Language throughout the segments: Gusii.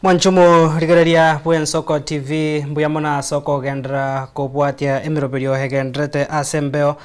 Mwanche omorigereria bw'Ensoko TV, mbuya mono ase okogenderera kobwatia emeroberio egendererete ase embeo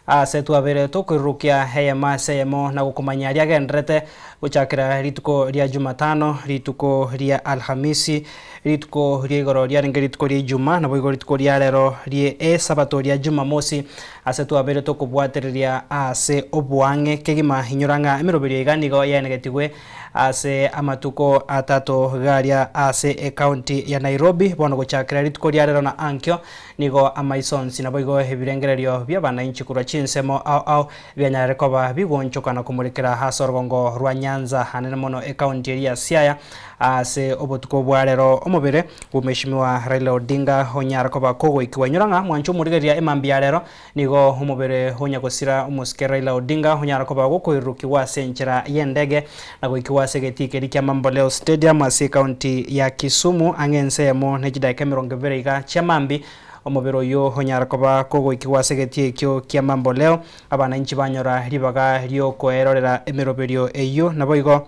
ase twabeire tokoirurukia eyemo ase eyemo na gokomanya aria agendererete gochakera rituko ria Jumatano, rituko ria Alhamisi, rituko ria igoro riarenge rituko ria Ijumaa, naboigo rituko ria rero rie Esabato ria Jumamosi ase twabeire tokobwatereria ase oboang'e kegima. Inyora ng'a emeroberio iga nigo yaenegetigwe Ase amatuko atato garia ase ecounty ya Nairobi, bono gochakera rituko ria rero na ankio, nigo amaiso onsi naboigo ebirengererio bi'abanainchi korwa chinsemo ao ao bianyarire koba bigoonchoka na komorekera ase orogongo rwa Nyanza anene mono ecounty eria ya Siaya ase obotuko bwa rero omobere bw'Mheshimiwa Raila Odinga onyare koba kogoikigwa. Inyora ng'a mwanche omorigereria emambia ya rero Nigo omobere o nyagosira omosike Raila Odinga onyara koba ogokoirurukigwa ase enchera y'endege na goikigwa ase egetii keria kia Mamboleo Stadium ase ekaunti ya Kisumu ang'e ensemo ne chidaeka 20 iga chia mambia. Omobere oyio onyara koba kogoikigwa ase egetii ekio kia Mamboleo, abanainchi banyora ribaga riokoerorera emeroberio eyio naboigo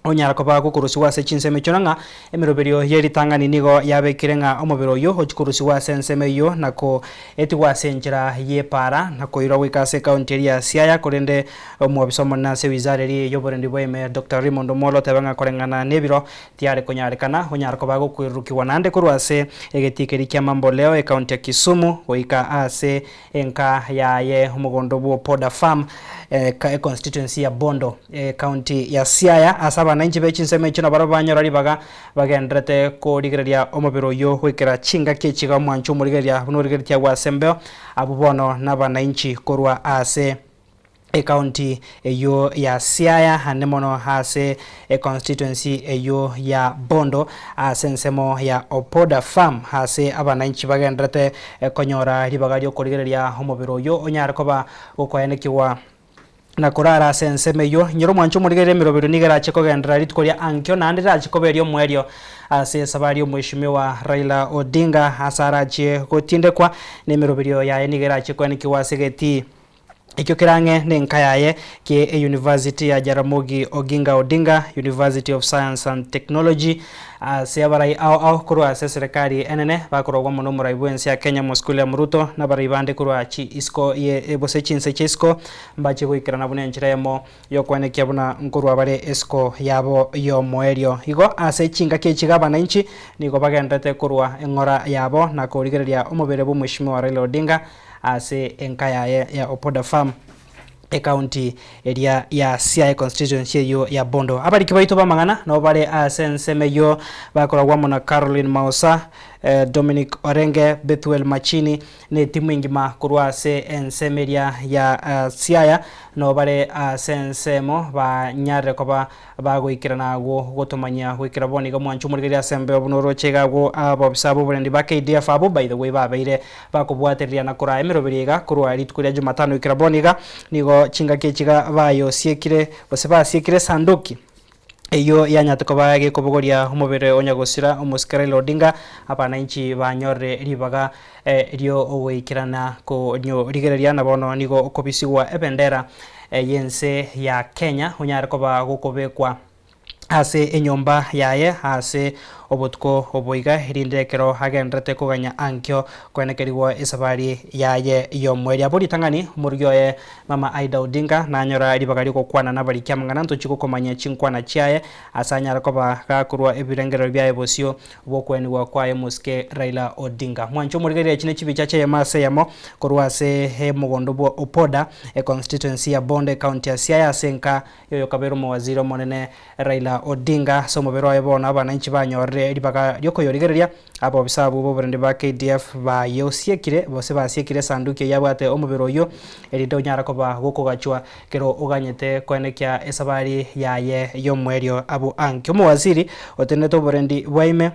Onyara koba gokorusigwa ase chinsemo echio, na ng'a emeroberio ye ritang'ani nigo yabekire ng'a omobere oyio ochie korusigwa ase ensemo eyio na koetigwa ase enchera y'epaara na koirwa goika ase ekaunti eria ya Siaya. Korende omwobisa omonene ase wizara eria y'oborendi bwa ime, Doctor Raymond Omolo oteba ng'a koreng'ana nebiro tiare konyarekana onyare koba gokoirurukigwa naende korwa ase egetii keria kia Mamboleo ekaunti ya Kisumu goika ase Enka yaye omogondo bw'Opoda Farm, econstituency ya Bondo, ecounty ya Siaya, ase abananchi be chinsemo echio nabarabwo banyora ribaga bagendererete korigereria omobere oyio goikera chingaki echi iga omwancho omorigereria buna origeretie agwo ase embeo, abwo bono nabananchi korwa ase ecounty eyio ya Siaya ande mono ase econstituency eyio ya Bondo ase ensemo ya Opoda Farm ase abananchi bagendererete konyora ribaga riokorigereria omobere oyio onyare koba gokoenekigwa na korara ase ensemo eyio. Inyora omwancho omorigereria emeroberio nigo erache kogenderera rituko ria ankio naende rirache koba erio omoerio ase esabari y'omweshimiwa Raila Odinga ase arachie gotindekwa na emeroberio yaye nigo erache koenekigwa ase egetii Ekio kere ang'e nenka yaye kie eyunivasiti ya Jaramogi Oginga Odinga University of Science and Technology ase abarai ao ao korwa ase eserekari enene bakorogwa mono omorai bwense ya Kenya Mosque William Ruto na abarai bande korwa chi isiko ye gose chinse chia isiko mbache goikerana buna enchera eyemo yokwenekia buna nkorwa bare esiko yabo yomoerio. Igo ase chingaki echi iga abanainchi nigo bagenderete korwa eng'ora yabo na korigereria omobere bw'Omweshimiwa Raila Odinga ase enka yaye ya Opoda Farm ecounty eria ya Siaya constituency eyio ya Bondo. Abariki baito b'amang'ana nabo bare ase ensemo eyio bakoragwa amo na Caroline Maosa, Dominic Orenge, Bethuel Machini na etimu engima korwa ase ensemo eria ya Siaya nabo bare ase ensemo banyarire koba Bagoikerana agwo gotomanyia goikera bono iga mwanche omorigereria ase embeo buna oroche iga agwo abobisa b'oborendi ba KDF abwo by the way babeire bakobwatereria na koraa emeroberio iga korwa rituko ria Jumatano goikera bono iga nigo chingaki echi iga bayosiekire gose basiekire esanduki eyio yanyate koba gekobogoria omobere o nyagosira omosike Raila Odinga abanainchi banyorire ribaga rio ogoikerana konyorigereria na bono nigo okobisigwa ebendera y'ense ya Kenya onyare koba gokobekwa ase enyomba yaye ase obotuko obo iga, erinde ekero agendererete koganya ankio koenekerigwa esabari yaye y'omoerio. Abwo ritang'ani omorugi oye Mama Aida Odinga nanyora ribaga ri'ogokwana nabariki amang'ana ntochie gokomanyia chinkwana chiaye ase anyare koba gakorwa ebirengererio biaye bosio bw'okoenigwa kwaye omosike Raila Odinga. Mwanche omorigereria echi ne chibicha chi'eyemo ase eyemo korwa ase omogondo bwa Opoda, econstituency ya Bondo ecounty ya Siaya ase enka y'oyokabeire omowaziri omonene Raila Odinga. Ase omobere oye bono abananchi banyorire ribaga riokoyorigereria abobisa abwo b'oborendi ba KDF bayosiekire gose basiekire esanduki eyio yabwate omobere oyio erinde onyare koba gokogachwa kero oganyete koenekia esabari yaye y'omoerio abwo ankio. Omowaziri otenenete oborendi bwa ime.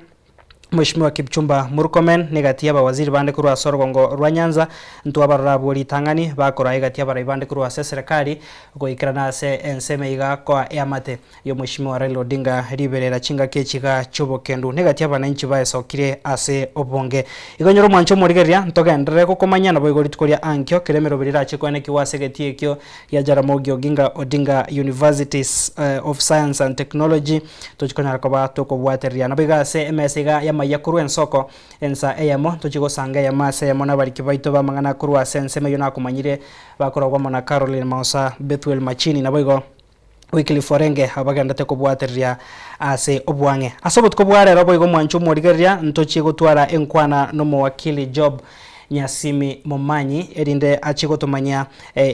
Mweshimiwa Kipchumba Murkomen negati y'abawaziri bande korwa ase orogongo rwa Nyanza ntwabarora abwo ritang'ani bakoraa egati y'abarai bande korwa ase eserekari goikerana ase ensemo iga koa eamate y'omweshimiwa Raila Odinga riberera chingaki echi iga chi'obokendu negati y'abananchi baesokire ase obonge. Igo nyora omwancho omorigereria ntogenderere gokomanya naboigo rituko ria ankio kera emeroberi erache koenekigwa ase egetii ekio gia Jaramogi Oginga Odinga Universities of Science and Technology Tochi konyara koba tokobwatereria. Naboigo ase emesa iga y'amayia korwa ensoko, ensa eyemo, tochi gosanga eyemo ase eyemo nabariki baito b'amang'ana korwa ase ensemo eyio nakomanyire, bakoragwa amo na Caroline Mausa, Bethuel Machini, naboigo Wycliffe Orenge, abwo bagenderete kobwatereria ase obwang'e. Ase obotuko bwa rero boigo mwanche omorigereria, ntochie gotwara enkwana nomowakili Job Nyasimi Momanyi, erinde achie gotomanyia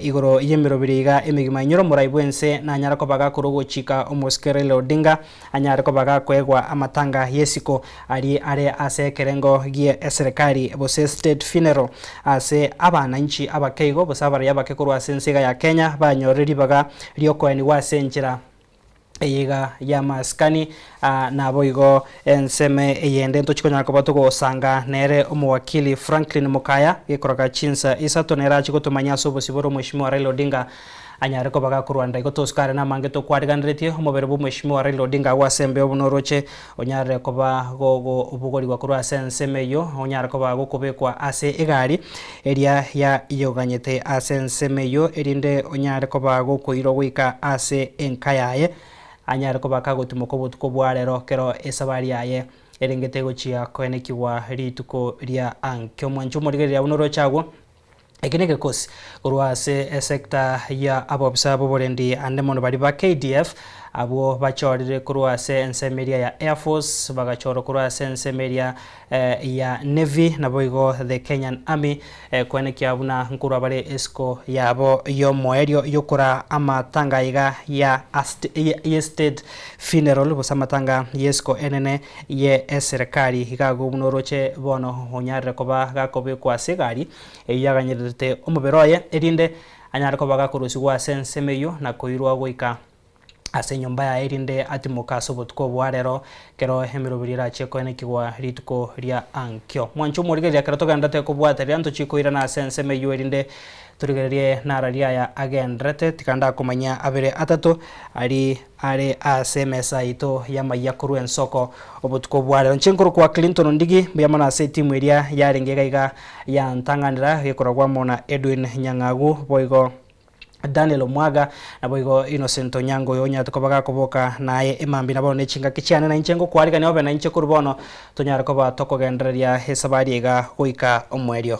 igoro y'emeroberi iga emegima. Inyora omorai bw'ense nanyare koba gakora ogochika omosike Raila Odinga anyare koba gakoegwa amatanga y'esiko aria are ase ekerengo gie eserekari gose state funeral ase abananchi abakeigo gose abarai abake korwa ase ense iga ya Kenya banyorire ribaga riokoenigwa ase enchera Eye iga y'amasikani, naboigo ensemo eyende ntochi konyara koba togosanga nere omowakili Franklin Mokaya gekoroka chinsa isato nere achi gotomanya ase obosio bore omweshimiwa Raila Odinga anyare koba gakorwanera igo tosike are namange tokwariganeretie omobere bwa omweshimiwa Raila Odinga agwo ase embeo buna oroche onyarire koba gogobogorigwa korwa ase ensemo eyio onyare koba gokobekwa ase egari eria yayoganyete ase ensemo eyio, erinde onyare koba gokoirwa goika ase enka yaye, anyare koba kagotimoka obotuko bwa rero ekero esabari yaye erengete gochia koenekigwa rituko ria ankio. Mwanche omorigereria buna oroche agwo. Eke negekosi korwa ase esecta ya abobisa boborendi ande mono baria ba KDF abwo bachorire korwa ase ensemo eria ya Air Force bagachorwa korwa ase ensemo eria ya Navy naboigo the Kenyan Army koenekia buna nkorwa bare esiko yabo yomoerio yokora amatanga iga ya ye state funeral gose amatanga yesiko enene ye eserekari iga agwo buna oroche bono onyarire koba gakobekwa ase egari eyio yaganyererete omobere oye, erinde anyare koba gakorusigwa ase ensemo eyio na koirwa goika ase enyomba yaye, erinde atimoke ase obotuko obwo arero, ekero emeroberi erachie koenekigwa rituko ria ankio. Mwanche omorigereria ekero togenderete kobwatereria, ntochie koirana ase ensemo eyio erinde torigererie narari aya agendererete, tiga ndakomanyia abere atato aria are ase emesa yaito y'amayia korwa ensoko obotuko bwa rero. Inche nkorokwa Clinton Ondigi, mbuya mono ase etimu eria yarenge iga iga yantang'anera gekoragwa amo na Edwin Nyang'agu boigo Daniel Omwaga naboigo Innocent Onyango oyo onyarete koba gakoboka naye emambia na bono ne chingaki chiane na inche ngokwarigania obe nainche korwa bono tonyare koba tokogendereria esabari iga goika omoerio.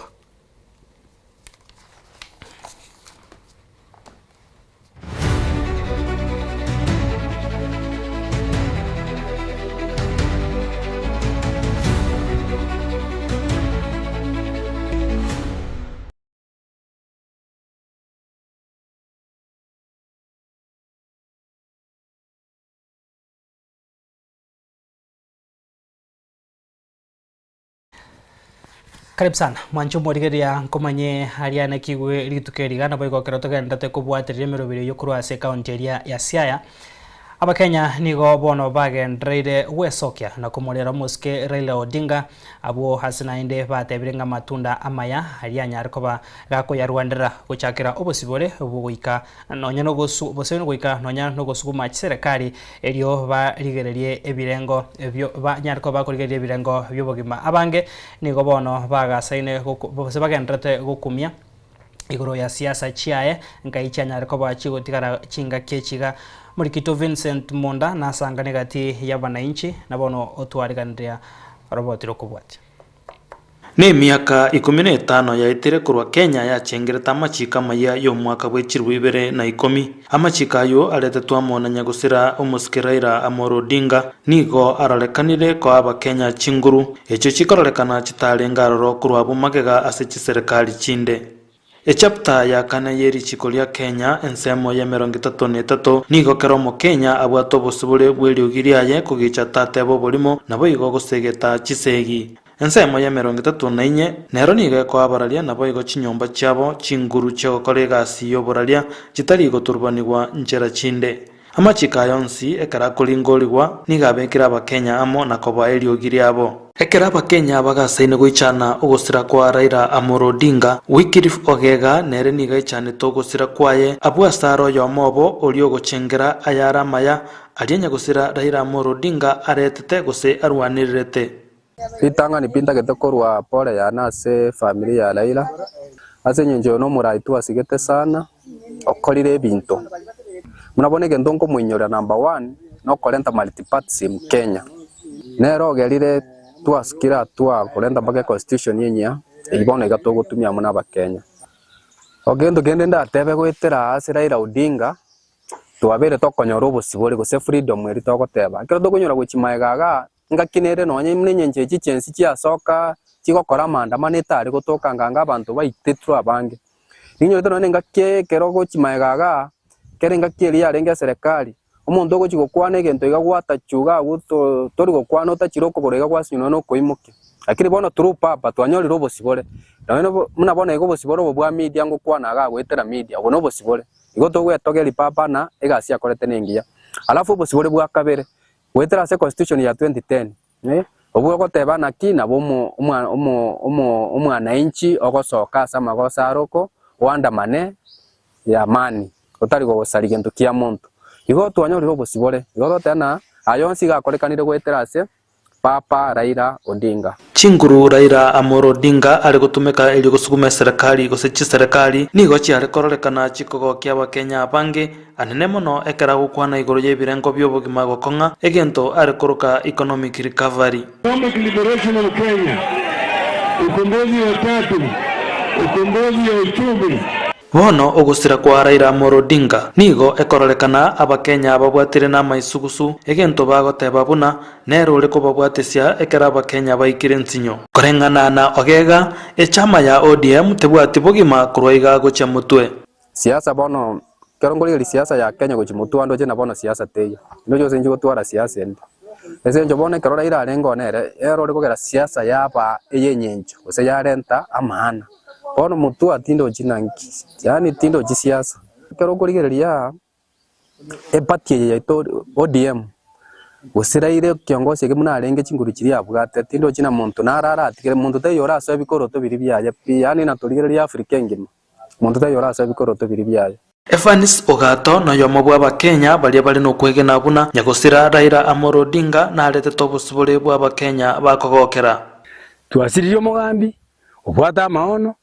Karibu sana mwanche omorigereria nkomanye aria nakigwe rituko eri iga naboigo ekero togenderete kobwatereria emeroberi eyio korwa ase ekaunti eria ya Siaya. Abakenya nigo bono bagendereire gwesokia na komorera omosike Raila Odinga abwo ase naende batebire ng'a amatunda amaya aria anyare koba gakoyarwanderera gochakera obosibore bwogoika nonya nogosu gose goika nonya nogosuguma chiserekari erio barigererie ebirengo ebio banyare koba bakorigereria ebirengo bi'obogima. Abange nigo bono bagasaine goko gose bagendererete gokumia igoro ya siasa chiaye nkai chianyare koba chigotigara chingaki echi iga. Morikito Vincent Monda nasangane gati y'abanainchi na bono otwariganiria roboti rokobwatia. Nemiaka ikomi na etano yaetire korwa Kenya yachengerete amachiiko amayia y'omwaka bwe chilifu ibere na ikomi. Amachiiko ayio aretetwe amo na nyagusira omosike Raila Amolo Odinga nigo arorekanire koa abakenya chinguru, echio chikororekana chitarenge aroro korwa abwo magega ase chiserekari chinde. Echapter ya kane ye richiko ria Kenya, ensemo y'emerongo etato na etato, nigo kera omokenya abwate obosibore bw'eriogi riaye kogicha tateba oborimo, naboigo gosegeta chisegi. Ensemo y'emerongo etato na inye nero nigo ekoa abararia naboigo chinyomba chiabo chinguru chi'ogokora egasi y'oboraria chitari goturubanigwa nchera chinde. Amachiko aya onsi ekero akoringorigwa nigo abekire Abakenya amo na kobaa eriogi riabo. Ekero Abakenya bagasaine goichana ogosira kwa Raila Amolo Odinga, Wycliffe Ogega nere nigo aichanete ogosira kwaye abwo ase are oyomo obo oria ogochengera ayare amaya aria nyagosira Raila Amolo Odinga aretete gose arwanererete. Ritang'ani pi ntagete korwa pole yane ase efamiri ya Raila, ase eng'encho oyo nomorai twasigete sana, okorire ebinto. Buna bono egento nkomoinyoria number one, nokorenta multipartyism Kenya. Nere ogerire twasikire hatua korenta mpaka econstitution enyia, eyio bono iga togotumia amo na abakenya. Egento kende ndatebe goetera aa ase Raila Odinga, twabeire tokonyora obosibore gose freedom eria togoteba. Ekero tokonyora gochia magega igaa, Engaki nere nonya buna engencho echi chi'ense chiasoka chigokora amaandamano etari gotoka nganga abanto baitetwe abange. Ninyorete nonya nengaki ekero ogochia magega igaa, ekero engaki eria yarenge eserekari, omonto ogochia gokwana egento iga gwatachwa iga agwo to tori gokwana otachire okogoro iga gwasinywa nonya na okoimokia. Lakini bono through papa twanyorire obosibore, nonya nobo buna bono iga obosibore obo bwa media ngokwana igaa goetera media, obo nobosibore. Igo togwetogeria papa na egasi akorete nengiya. Alafu obosibore bwa kabere, Goetera ase constitution ya 2010, obwo ogoteba naki nabo omwananchi ogosoka ase amagoso aroko oandamane ya amani otari gogosaria gento kia monto. Igo twanyorire obosibore, igo togoteba ng'a aya onsi iga akorekanire goetera ase Papa Raila Odinga. Chinguru Raila Amolo Odinga are gotumeka erio gosuguma eserekari gose chiserekari nigo chiare kororekana chikogokia abakenya abange anene mono ekero agokwana igoro y'ebirengo bi'obogima gokong'a egento are koroka economic recovery. Economic liberation of Kenya, ukombozi ya tatu, ukombozi ya uchumi. Bono ogosira kwa Raila Amolo Odinga nigo ekororekana Abakenya babwatire namaisugusu, egento bagoteba buna nere ore kobabwatesia ekero Abakenya baikire nsinyo. Koreng'ana na Ogega, echama ya ODM tebwati bogima korwa iga gochia motwe. Siasa bono, ekero nkorigereria siasa ya Kenya gochia motwe andoche na bono siasa teiyo. Indoche gose inche gotwara siasa ende. Ase eng'encho bono ekero Raila arenge oo nere, ere ore kogera siasa yaba eye eng'encho gose yarenta amaana. Bono motwe tindochi nanki, yaani tindochi siasa. Ekero okorigereria eparty eye yaito ODM, gose Raila ekiongosi eke buna arenge chinguru chiria abwate, tindochi na monto naro aratigere, monto taiyo orasoe ebikoroto biria biaye pi, yaani natorigereria Africa engima, monto taiyo orasoe ebikoroto biria biaye. Evans Ogato noyomo bw'Abakenya baria bare nokwegena buna nyagosira Raila Amolo Odinga naretete obosibore bw'Abakenya bakogokera. Twasiririe omogambi obwate amaono,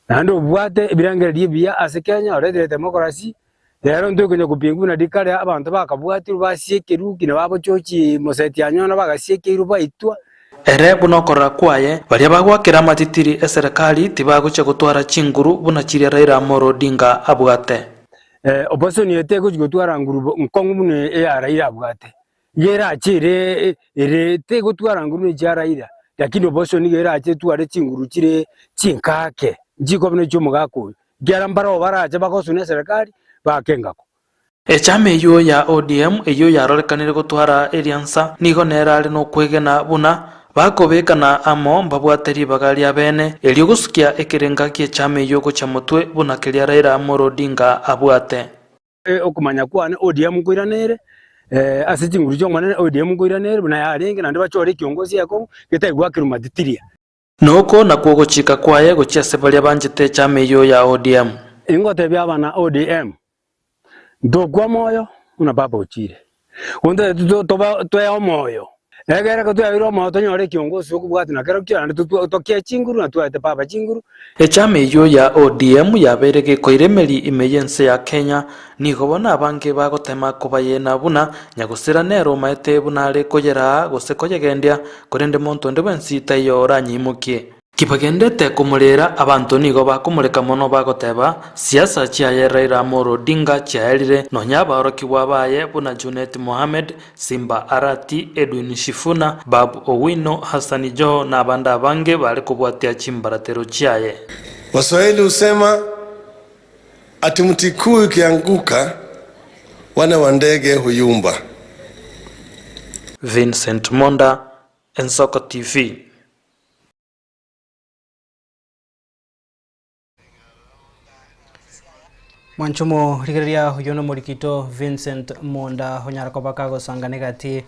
naende obwate ebirengererio ebiya ase Kenya, oretire democracy, rero intwe konya kopinga buna rikare abanto bakabwatirwe basiekerwe kina babochochi moseti anyona bagasiekeirwe baitwa. Ere buna okorora kwaye, baria bagoakera amatitiri eserekari tibagochia gotwara chinguru buna chiria Raila Amolo Odinga abwate. Opposition eye tegochia gotwara nguru nkong'u buna eya Raila abwate. Iga erache ere ere tegotwara nguru ne chia Raila, lakini opposition nigo erache etware chinguru chire chinkake, nchikoba buna chi'omogaka oyo, ekiagera mbarabwo barache bagosuna eserekari baake engako. Echama eyio ya ODM eyio yarorekanire gotwara eriansa nigo nere are nokwegena buna bakobekana amo mbabwate ribaga ria bene erio gosukia ekerenga gi'echama eyio gochia motwe buna keria Raila Amolo Odinga abwate. Okomanya kwane ODM nkoiranere ase chinguru chi'Omonene, ODM nkoiranere buna yarenge naende bachore ekiongosi ekong'u getari goakerwa matitiria. Noko nakwo ogochika kwaye gochia ase baria banchete echama eyio ya ODM. Ingotebia abana ODM, ntokwa omoyo buna papa ochire. Gontoete tobe toe omoyo, egere ekero tweeire omoyo tonyore ekiongosi okobwati na kerokio naende tokie chinguru na twaete papa chinguru. Echama eyio ya ODM yabeire gekoira emeri ime y'ense ya Kenya, nigo bono abange bagotema kobayena buna nyagosira nere omaete buna are koyeraa gose koyegendia, korende monto onde bwensi taiyo oranyeimokie. Kibagendete komorera, abanto nigo bakomoreka mono bagoteba, Siasa chiaye Raila Amolo Odinga chiaerire, nonya abaorokigwa baye buna Junet Mohamed, Simba Arati, Edwin Shifuna, Babu Owino, Hassan Joho na abande abange bare kobwatia chimbaratero chiaye. Waswahili husema ati mti kuu ikianguka wana wa ndege huyumba. Vincent Monda, Ensoko TV. Mwanchumo rigereria oyio nomorikito Vincent Monda onyara koba kagosangana egati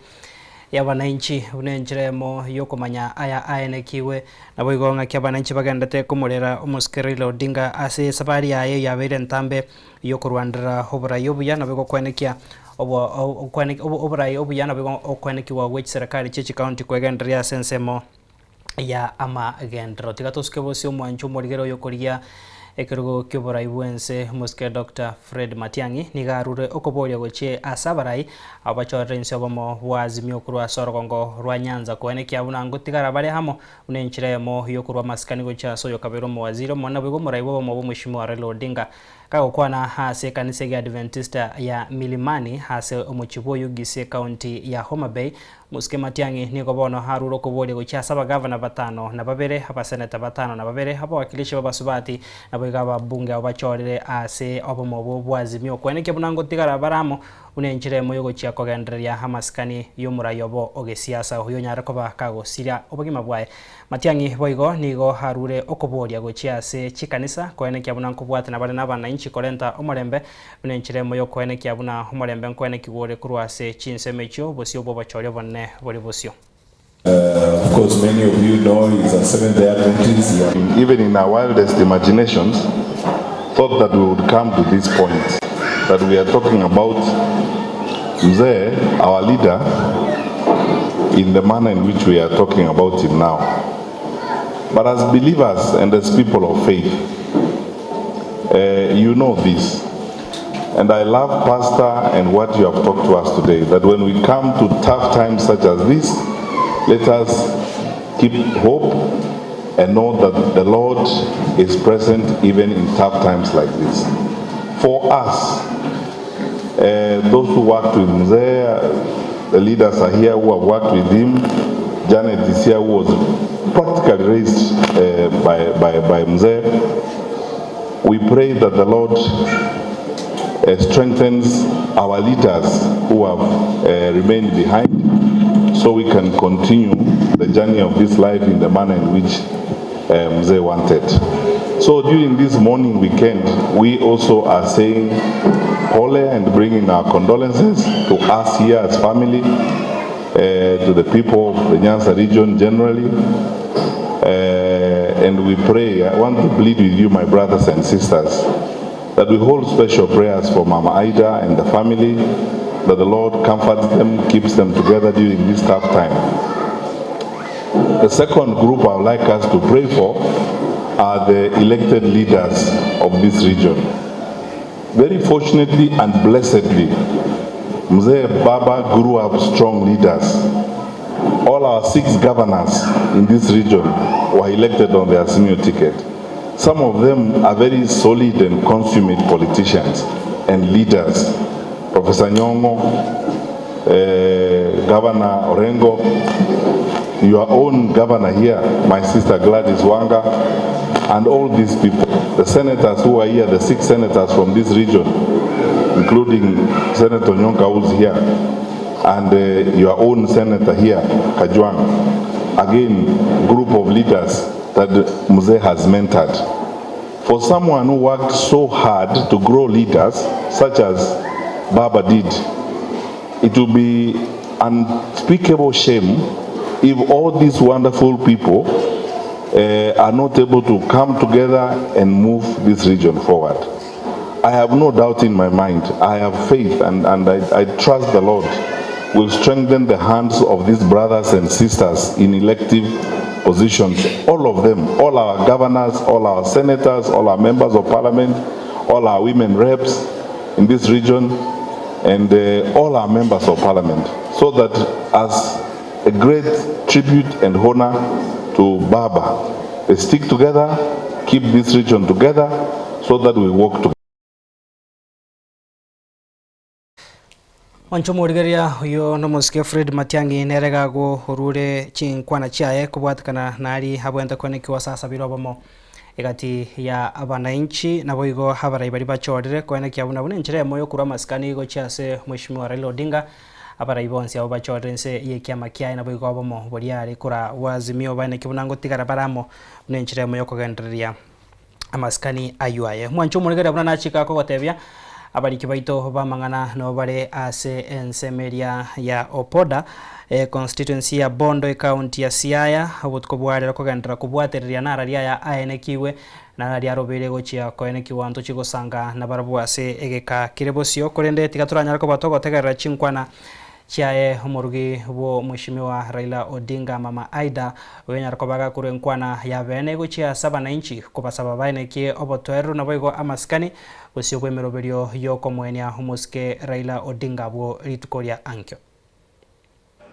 y'abananchi buna enchera eyemo yokomanya aya aenekiwe. Naboigo ng'aki abananchi bagendete komorera omosike Raila Odinga ase esabari yaye yabeire entambe yokorwanderera oborai obuya naboigo koenekia oborai obuya naboigo okoenekiwa gwe chiserekari chie chikaunti kwegendereria ase ensemo ya amagenderero. Tiga tosuke bosio omwancho omorigere oyokorigia ekerogo ki'oborai bw'ense omosike Doctor Fred Matiang'i nigo arure okoboria gochia ase abarai abwo bachorire inse obomo bwa Azimio korwa ase orogongo rwa Nyanza koenekia buna ngotigara bare amo buna enchera eyemo yokorwa amasikani gochia ase oyokabeire omowaziri omonene naboigo omorai bw'obomo bw'omweshimiwa Raila Odinga Kagokwana ase ekanisa y'Egeadventista ya Milimani ase omochie bw'Oyugis ekaunti ya Homa Bay, Mosike Matiang'i nigo bono arure okoboria gochia ase abagavana batano na babere, abaseneta batano na babere, abawakilishi b'abasubati, naboigo ababunge abwo bachorire ase obomo obwo bwa Azimio koenekia buna ngotigara bare amo buna enchera emo y'ogochia kogendereria amasikani y'omorai obo ogesiasa oyio onyare koba kagosiria obogima bwaye. Matiang'i boigo nigo arure okoboria gochia ase chikanisa koenekia buna nkobwatana bare nabananchi korenta omorembe, buna enchera emo y'okoenekia buna omorembe nkoenekigwa ore korwa ase chinsemo echio bosio bw'obochori obonene bore bosio. Of course many of you know he's a Seventh Day Adventist. He Even in our wildest imaginations thought that we would come to this point that we are talking about Mzee, our leader, in the manner in which we are talking about him now. But as believers and as people of faith, you know this. And I love, Pastor, and what you have talked to us today, that when we come to tough times such as this, let us keep hope and know that the Lord is present even in tough times like this. For us, those who worked with Mzee, the leaders are here who have worked with him. Janet is here, who was practically raised by Mzee. We pray that the Lord strengthens our leaders who have remained behind, so we can continue the journey of this life in the manner in which Mzee wanted. So during this morning weekend, we also are saying pole and bringing our condolences to us here as family, to the people of the Nyanza region generally. And we pray, I want to plead with you, my brothers and sisters, that we hold special prayers for Mama Ida and the family, that the Lord comforts them, keeps them together during this tough time. The second group I would like us to pray for are the elected leaders of this region. Very fortunately and blessedly, Mzee Baba grew up strong leaders. All our 6 governors in this region were elected on the Azimio ticket. Some of them are very solid and consummate politicians and leaders. Professor Nyong'o, Governor Orengo, your own governor here, my sister Gladys Wanga, and all these people, the senators who are here, the 6 senators from this region, including Senator Onyonka who's here, and your own senator here, Kajwang. Again, group of leaders that Mzee has mentored. For someone who worked so hard to grow leaders, such as Baba did, it will be unspeakable shame if all these wonderful people are not able to come together and move this region forward. I have no doubt in my mind. I have faith and I trust the Lord will strengthen the hands of these brothers and sisters in elective positions, all of them, all our governors, all our senators, all our members of parliament, all our women reps in this region, and all our members of parliament, so that as a great tribute and honor to Baba, they stick together, keep this region together, so that we work together. Mwancho morigereria oyo nomosike Fred Matiang'i nere gago orure chinkwana chiaye kobwatikana nari abwente koenekiwa sasa biro obomo egati ya abananchi naboigo abarai bari bachorire koenekia buna buna enchera emo yokorwa amasikani gochia ase Mheshimiwa Raila Odinga abarai bonsi abo bachorire nse yekiama kiaye naboigo obomo boria are kora wa Azimio baenekia buna ngotigara baramo buna enchera emo yokogendereria. Amasikani ayio aye. Mwanche omoregereria buna nachika kogotebia, abariki baito b'amang'ana nabo bare ase ensemo eria ya Opoda, econstituency ya Bondo, ecounty ya Siaya, obotuko bwa rero kogenderera kobwatereria nararia aya aenekigwe, nararia arobeire gochia koenekigwa ntochie gosanga nabarabwo ase egeka kere bosio. Korende tiga toranyare koba togotegerera chinkwana Chiaye omorugi bwo Mweshimiwa Raila Odinga Mama Aida oyonyara koba agakorwa enkwana ya beene gochia ase abanainchi kobasaba baenekie obotoereru naboigo amasikani bosio bw'emeroberio yokomoenia omosike Raila Odinga abwo rituko ria ankio.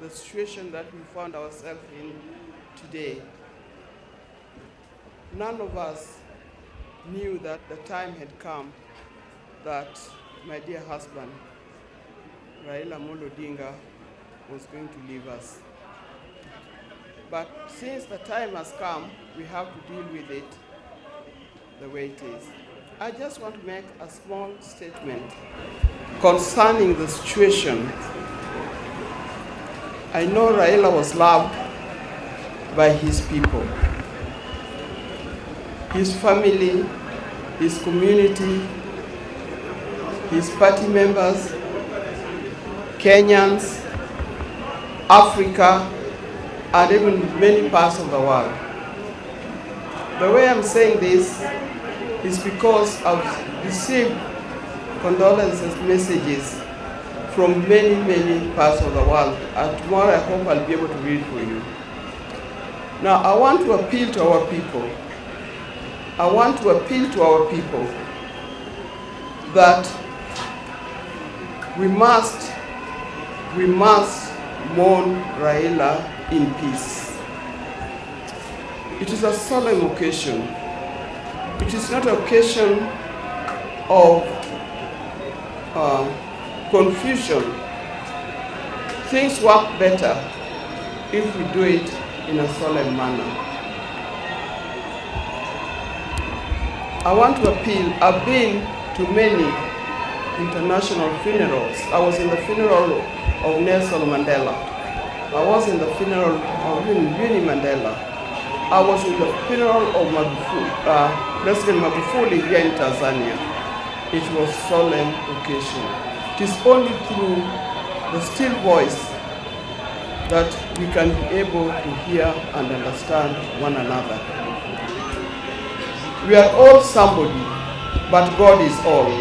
The situation that we found ourselves in today. None of us knew that the time had come that my dear husband Raila Amolo Odinga was going to leave us. But since the time has come, we have to deal with it the way it is. I just want to make a small statement concerning the situation. I know Raila was loved by his people, his family, his community, his party members, Kenyans, Africa, and even many parts of the world. The way I'm saying this is because I've received condolences messages from many, many parts of the world. And tomorrow I hope I'll be able to read for you. Now, I want to appeal to our people. I want to appeal to our people that we must, we must mourn Raila in peace. It is a solemn occasion. It is not an occasion of uh, confusion. Things work better if we do it in a solemn manner. I want to appeal. I've been to many international funerals. I was in the funeral of Nelson Mandela. I was in the funeral of Winnie Mandela. I was in the funeral of Magufuli, uh, President Magufuli here in Tanzania. It was solemn occasion. It is only through the still voice that we can be able to hear and understand one another. We are all somebody, but God is all.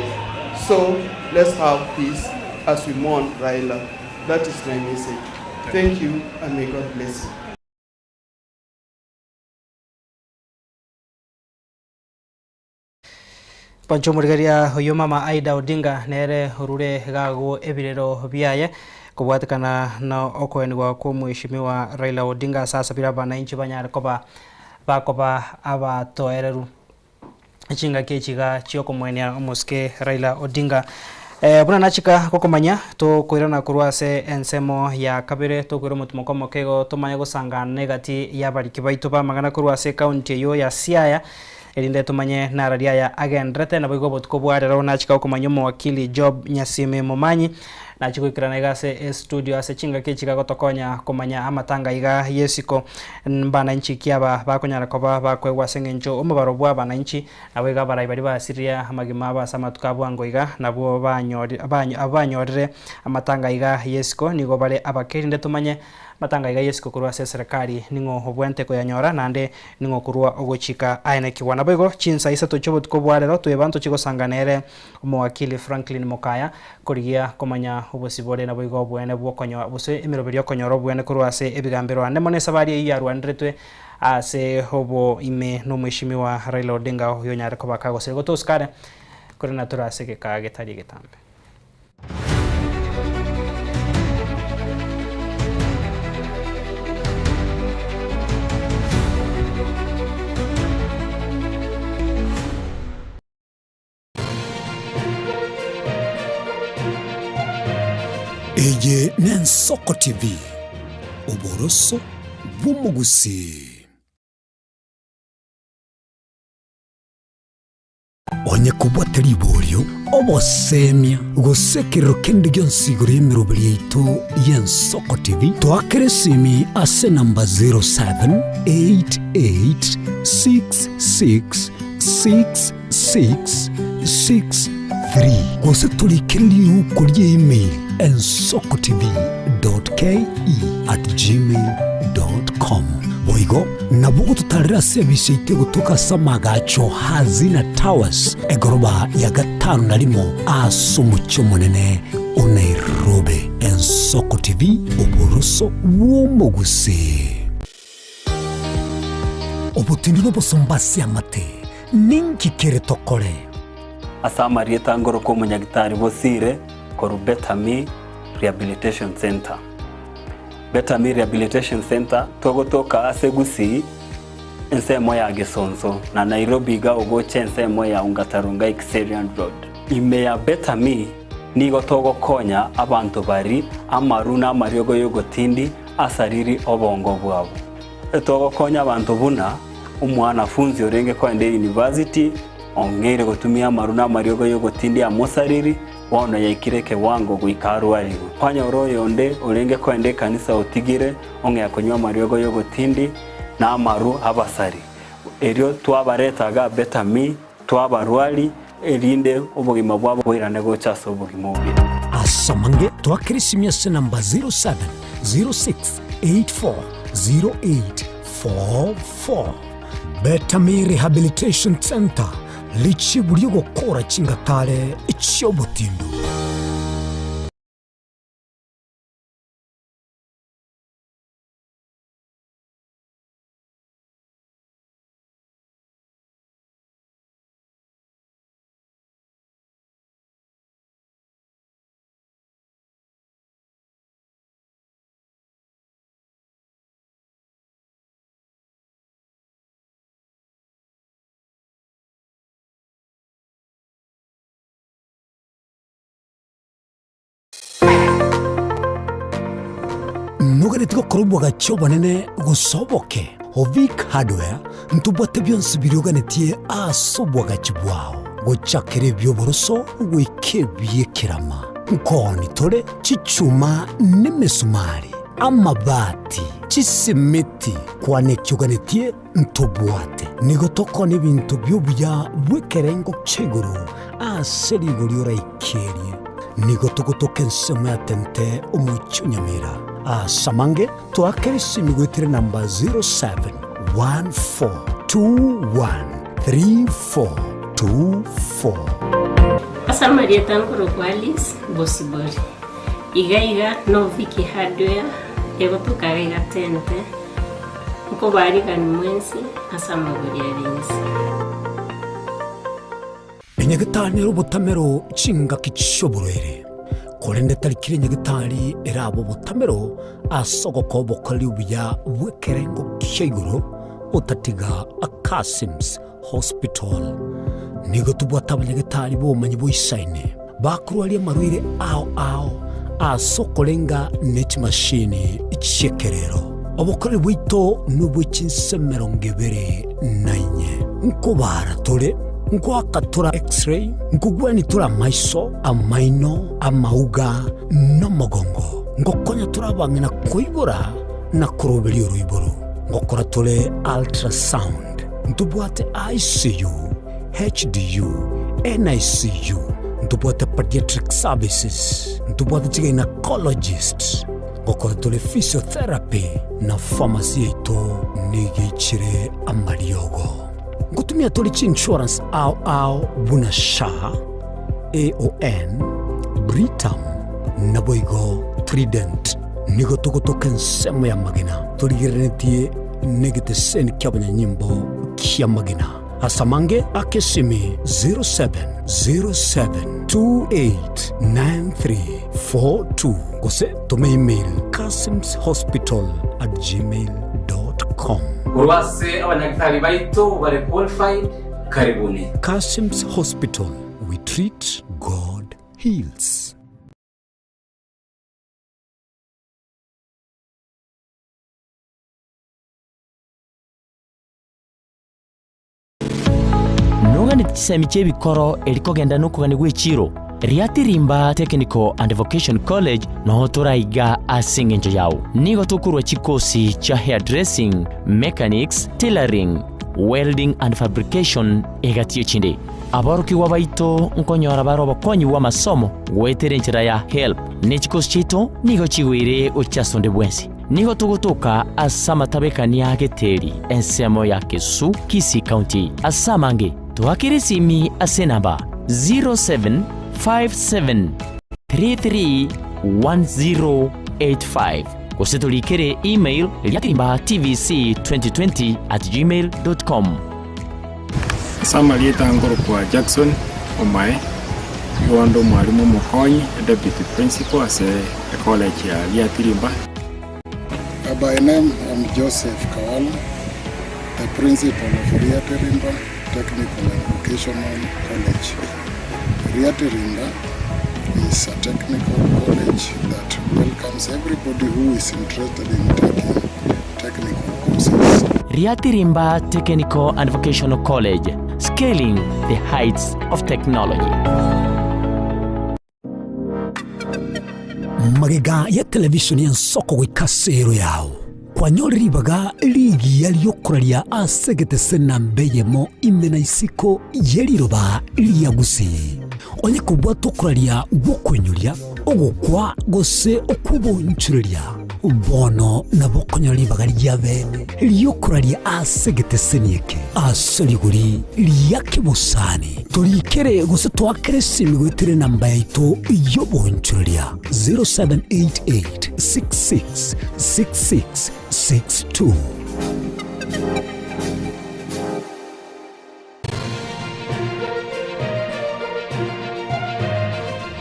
So let's have peace as we mourn Raila. That is my message. Thank you, and may God bless you. Pancho omorigereria oyio mama Aida Odinga nere orure gago ebirero biaye kobwatekana na okoenigwa kwa omweshimiwa Raila Odinga ase asabire abanainchi banyare koba bakoba abatoereru chingaki echi iga chiokomoenia omosike Raila Odinga. Eh, buna nachika gokomanya tokoirana korwa ase ensemo ya kabere tokoira omotimoko omoke igo tomanye gosangana egati y'abariki baito b'amang'ana korwa ase ekaunti eyio ya Siaya erinde tomanye narari aya agenderete naboigo obotuko bwa rero nachika gokomanya omowakili Job Nyasimi Momanyi Nachia goikerana iga ase estudio ase chingaki echi gagotokonya komanya amatanga iga y'esiko mbananchi ki aba bakonyara koba bakoegwa ase eng'encho omobaro bwa abananchi nabo iga abarai baria basiririe amagima abo ase amatuko a bwango iga nabwo banyori abwo banyorire amatanga iga y'esiko nigo bare abake erinde tomanye Amatanga aiga y'esiko korwa ase eserekari ning'o obwente koyanyora, naende ning'o korwa ogochika aenekigwa. Naboigo chinsa isato chi'obotuko bwa rero tweba ntochie gosangana ere omowakili Franklin Mokaya korigia komanya obosibore naboigo oboene bw'okonyo gose emeroberio y'okonyora oboene korwa ase ebigambero ande mono esabari eyio yarwaneretwe ase oboime n'omweshimiwa Raila Odinga oyonyare koba kagosire gotosika are korende natore ase egeka getari egetambe. Eye n'Ensoko TV, oboroso bw'omogusii. Onye kobwate riborio, obosemia, gose ekerero kende gionsi igoro y'emeroberi yaito y'Ensoko TV, toakere esimi ase enamba 078866. 6663 gose torikere riuko rie email ensokotv.ke@gmail.com. Boigo nabo ogototarera ase ebisi yaito egotoka ase amagacho Hazina Towers egoroba ya gatano na rimo ase omochie omonene o Nairobi. Ensoko TV, oboroso bw'omogusii. Obotindi nobosomba ase amate, ninki kere tokore? Ase amarieta ngoroka omonyagitari Bosire korwa Betami Rehabilitation Centre. Betami Rehabilitation Centre togotoka ase Gusii ensemo ya Gesonso na Nairobi iga ogocha ensemo ya Ongata Rongai Kiserian Road. Ime ya Betami nigo togokonya abanto bari amaru na amariogo y'ogotindi asariri obongo bwabo. Togokonya abanto buna omwanafunzi orenge koenda eyunivasiti ong'eire gotumia amaru na amariogo y'ogotindia amosariri, bono yaikire ekewango goika arwarigwe. Kwanyora oyonde orenge koenda ekanisa otigire ong'ea konywa amariogo y'ogotindi na amaru abasari. Erio twabareta iga Betami, twabarwari, erinde obogima bwabo boirane gocha ase obogima obuya. Ase amange twakere esimi ase namba 0706840844. Betami Rehabilitation Centre, richibu ri'ogokora chingatare chi'obotindu. Noganeti gokora obwagachi obonene gose oboke? Ovic Hardware ntobwate bionsi biria oganetie ase obwagachi bwao, gochakera ebi'oboroso goika ebi'ekerama. Nkooni tore chichuma nemesumari, amabati, chisimiti, kwana eki oganetie ntobwate. Nigo tokoonia ebinto bi'obuya bw'ekerengo kia igoro ase rigori oraikerie. Nigo togotoka ensemo ya Tente omochie o Nyamira. Ase amange toakere esimi goetera enamba 0714213424. Ase amarieta nkorokwa Alice Bosibori. Iga iga no Vicky Hardware egotoka iga iga Tente. Nkobarigani mwensi ase amagori are inse. Enyagetari nere obotamero chingaki chi'oborwaire, korende tari kera enyagetari erabe obotamero ase ogokoa obokoreri obuya bw'ekerengo kia igoro otatiga Kasims Hospital. Nigo tobwate abanyagetari b'obomanyi boisaine bakorwaria amarwaire ao ao ase okorenga ne chimashini chi'ekerero. Obokoreri bwaito nobwe chinse 24. Nkobaara tore, nkoaka tore X-ray, nkogwania tore amaiso, amaino, amauga, na omogongo. Ngokonya tore abang'ina koibora na koroberia oroiboro. Ngokora tore ultrasound. Ntobwate ICU, HDU, NICU, ntobwate pediatric services, ntobwate chigynecologist, ngokora tore physiotherapy na pharmacy yaito nigo eichire amariogo. Ngotumia tore chiinsurance ao ao buna SHA, AON, Britam naboigo Trident. Nigo togotoka ensemo y'amagena torigereretie negeteseni ki'abanyanyimbo ki'amagena. Ase amange ake esimi 0707289342 gose toma email kasimshospital@gmail.com. Korwa ase abanyagitari baito bare qualified, karibuni. Kasim's Hospital, we treat, God heals. Noganeti chisemi chi'ebikoro eri kogenda nokogania gw'echiiro, Riatirimba Technical and Vocation College noo toraiga ase engencho yao. Nigo tokorua chikosi chia hairdressing, mechanics, tailoring. Welding and Fabrication egati echinde. Aborokigwa baito nkonyora bare obokonyi bw'amasomo goetera enchera ya HELB, ne chikosi chiaito nigo chigoire gochia ase onde bwensi. Nigo togotoka ase amatabekania a Geteri, ensemo ya Kesu, Kisii County. Ase amange, toakere esimi ase enamba 0757331085 gose torikere email riatirimbatvc2020@gmail.com. Ase amarieta nkorokwa Jackson Omae, nigo inde omwalimu omokonyi, deputy principal ase ecollege ya Riatirimba. By name I'm Joseph Kawala, the principal of Riatirimba Technical and Vocational College. Riatirimba is a technical college that welcomes everybody who is interested in taking technical courses. Riatirimba Technical and Vocational College, scaling the heights of technology. Magega ya televishoni y'ensoko goika ase ero yao, kwanyorire ribaga rigiya ri'okoraria ase egetese namba eyemo ime na isiko ye riroba ria Gusii. Onye kobwate okoraria gw'okoinyoria, ogokwa gose okw'obonchoreria, bono nabo okonyora ribaga ria bene ri'okoraria ase egeteseni eke ase rigori ria kebosani. Torikere gose toakere esimi goetera enamba yaito y'obonchoreria 0788 66 66 62.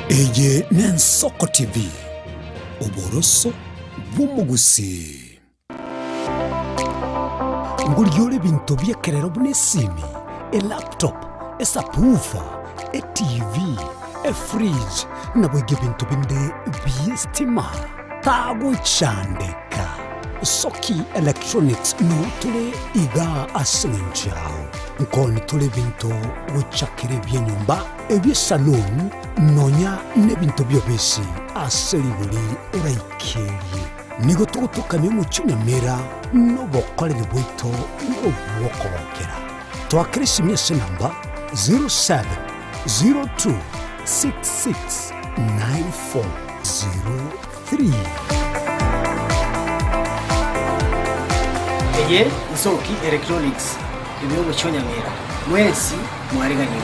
Eye n'Ensoko TV, oboroso bw'omogusii. Ngorigia ore ebinto bi'ekerero buna esimi, elaptop, esubwoofer, etv, efridge, naboigo ebinto binde bi'estima. Tagochandeka. Soki Electronics noo tore igaa ase eng'encho yao. Nkoni tore ebinto gochakera ebi'enyomba, ebi'esaloon, nonya nebinto bi'obisi ase rigori oraikerie. Nigo togotokamia omochie o Nyamira nobokoreri bwaito nobw'okogokera. Twakera esimi ase enamba 0702669403. Eye Nsoki Electronics ime y'omochie o Nyamira. Mwensi mwariganigwe.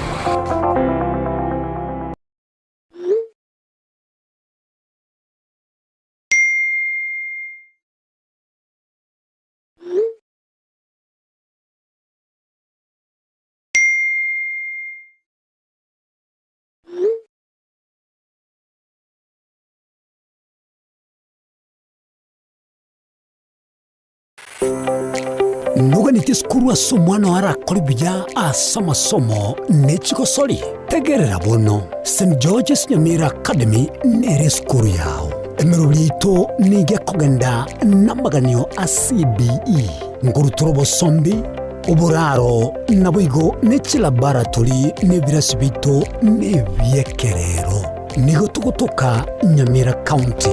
Noganeti esukuru ase omwana oo arakore buya ase amasomo ne chigosori? Tegerera bono, St George's Nyamira Academy nere esukuru yao. Emeroberi yaito nigo ekogenda namaganio a CBE, nkorutora obosombi, oboraro, naboigo ne chilaboratory na ebirasi biaito nebi'ekerero. Nigo togotoka Nyamira County.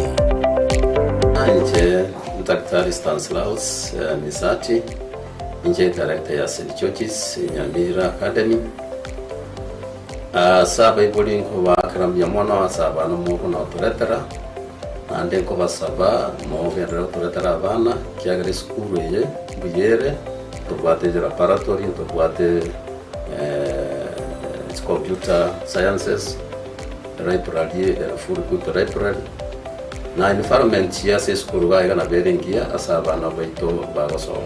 Inche Daktari Stanslaus Misati, inche director ya St George's Nyamira Academy. Ase abaibori nkobaakera mbuya mono ase abana mokona gotoretera, naende nkobasaba mogenderere gotoretera abana, ekiagera esukuru eye mbuya ere, ntobwate laboratory, ntobwate computer sciences, library ere full equipped library, na environment ase esukuru iga iga nabo ere engiya ase abana baito bagosoma.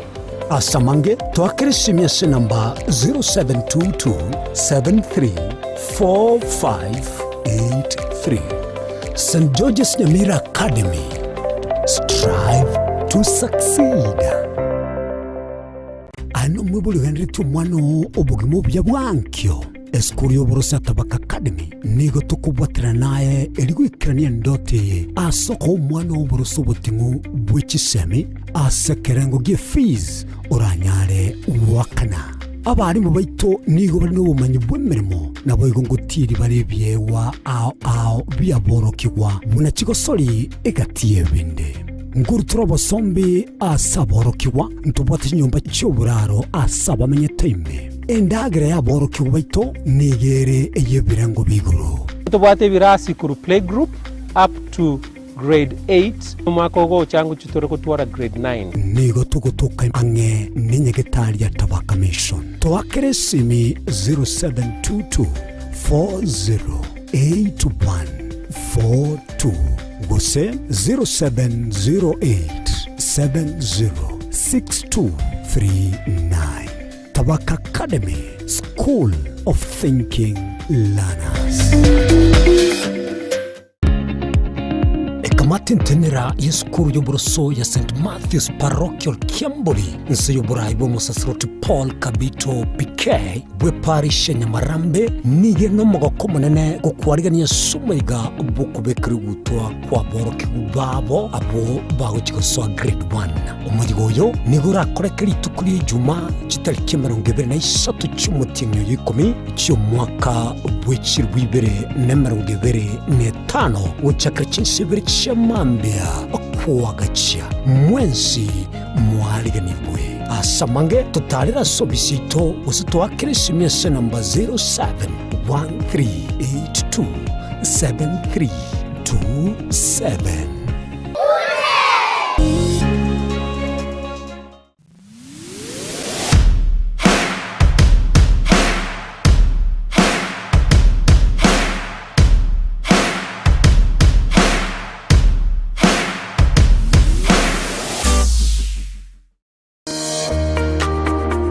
Ase amange, toakere esimi ase enamba 0722734583. St George's Nyamira Academy, strive to succeed. Aye nomwibori ogenderetie omwana oo obogima obuya bwa ankio. Esukuru y'oboroso ya Tabaka Academy nigo tokobwaterana naye erio goikerania endoto eye ase okoa omwana oo oboroso oboting'u bwe chisemi ase ekerengo gie fees oranyare goakana. Abarimu baito nigo bare nobomanyi bw'emeremo naboigo ngotiiri bare ebiegwa ao ao biaborokigwa buna chigosori egati y'ebinde. Nkorutora obosombi ase aborokigwa, ntobwate chinyomba chi'oboraro ase abamenyete ime. Endagera y'aborokigwa baito nigo ere ey'ebirengo b'igoro. Ntobwate ebirasi korwa playgroup up to grade 8, omwaka ogocha ngochia tore gotwara grade 9. Nigo togotoka ang'e nenyagetari ya Tabaka Mission. Toakere esimi 0722 408142 gose 0708 706239. Tabaka Academy, School of Thinking Learners. Ekamati ntenera y'esukuru y'oboroso ya St Matthews Parochial Kiambori inse y'oborai bw'omosasiroti Paul Kabito PK bwe parish ya Nyamarambe nigo ere nomogoko omonene gokwarigania ase omoiga bw'okobekerwa egutwa kw'aborokigwa babo abwo bagochia gosoa grade 1. Omoiga oyo nigo orakoreke rituko ria Ijumaa chitariki 23 chi'omotienyi oyo ikomi chi'omwaka bwe chilifu ibere na 25 gochakera chinsa ibere chia mambia koagachia mwensi mwariganigwe. Ase amange totarere ase ofisi yaito gose toakere esimi ase enamba 0713827327.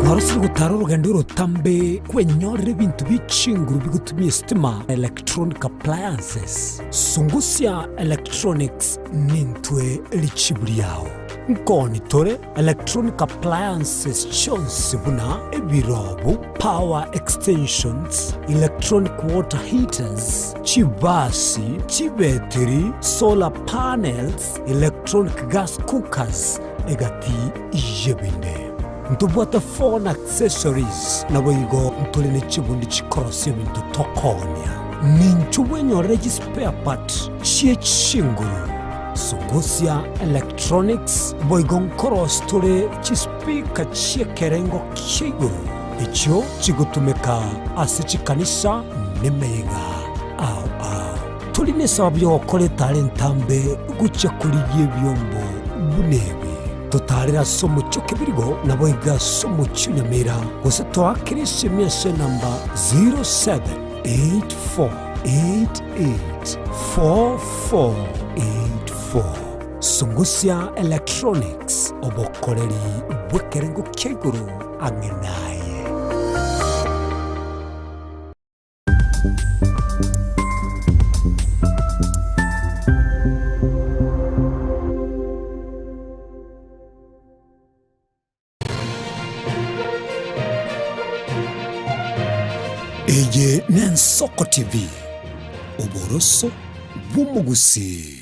Kwarosire gotara orogendo orotambe kwenyorera ebinto bie chinguru bigotumia esitima, electronic appliances. Sungusia Electronics nintwe richibu riao. Nkoni tore electronic appliances chionsi buna ebirobu, power extensions, electronic water heaters, chibasi, chibetiri, solar panels, electronic gas cookers, egati y'ebinde. Ntobwate phone accessories, naboigo ntore ne chibundi chikorosia ebinto tokoonia. Ninchu bwenyorere chispare part chie chinguru. Sungusia Electronics boigo nkorosi tore chispeaker chi'ekerengo kia igoro, echio chigotumeka ase chikanisa nemeyega ao ao. Tori nesababu y'ogokora etara entambe gochia korigia ebiombo buna ebi. Totaarere ase omochie o Kebirigo, naboigo ase omochie o Nyamira, gose toakere esemi ase enamba 0784884484. Sungusia Electronics, obokoreri bw'ekerengo kia igoro ang'e naye. Eye n'Ensoko TV, oboroso bw'omogusii.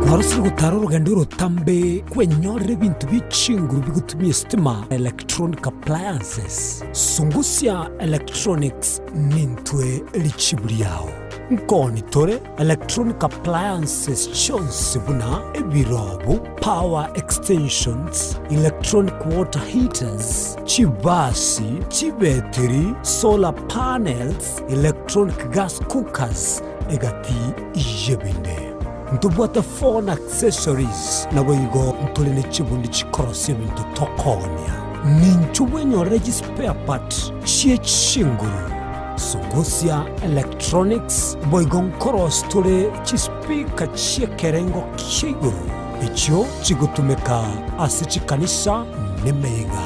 Kwarosire gotara orogendo orotambe kwenyorera ebinto bie chinguru bigotumia esitima, electronic appliances. Sungusia Electronics nintwe richibu riao. Nkoni tore electronic appliances chionsi buna ebirobu, power extensions, electronic water heaters, chibasi, chibetiri, solar panels, electronic gas cookers, egati y'ebinde. Ntobwate phone accessories, naboigo ntore ne chibundi chikorosia ebinto tokoonia. Ninchu bwenyorere chispare part chie chinguru. Sungusia Electronics boigo nkorosi tore chispeaker chi'ekerengo kia igoro echio chigotumeka ase chikanisa nemeyega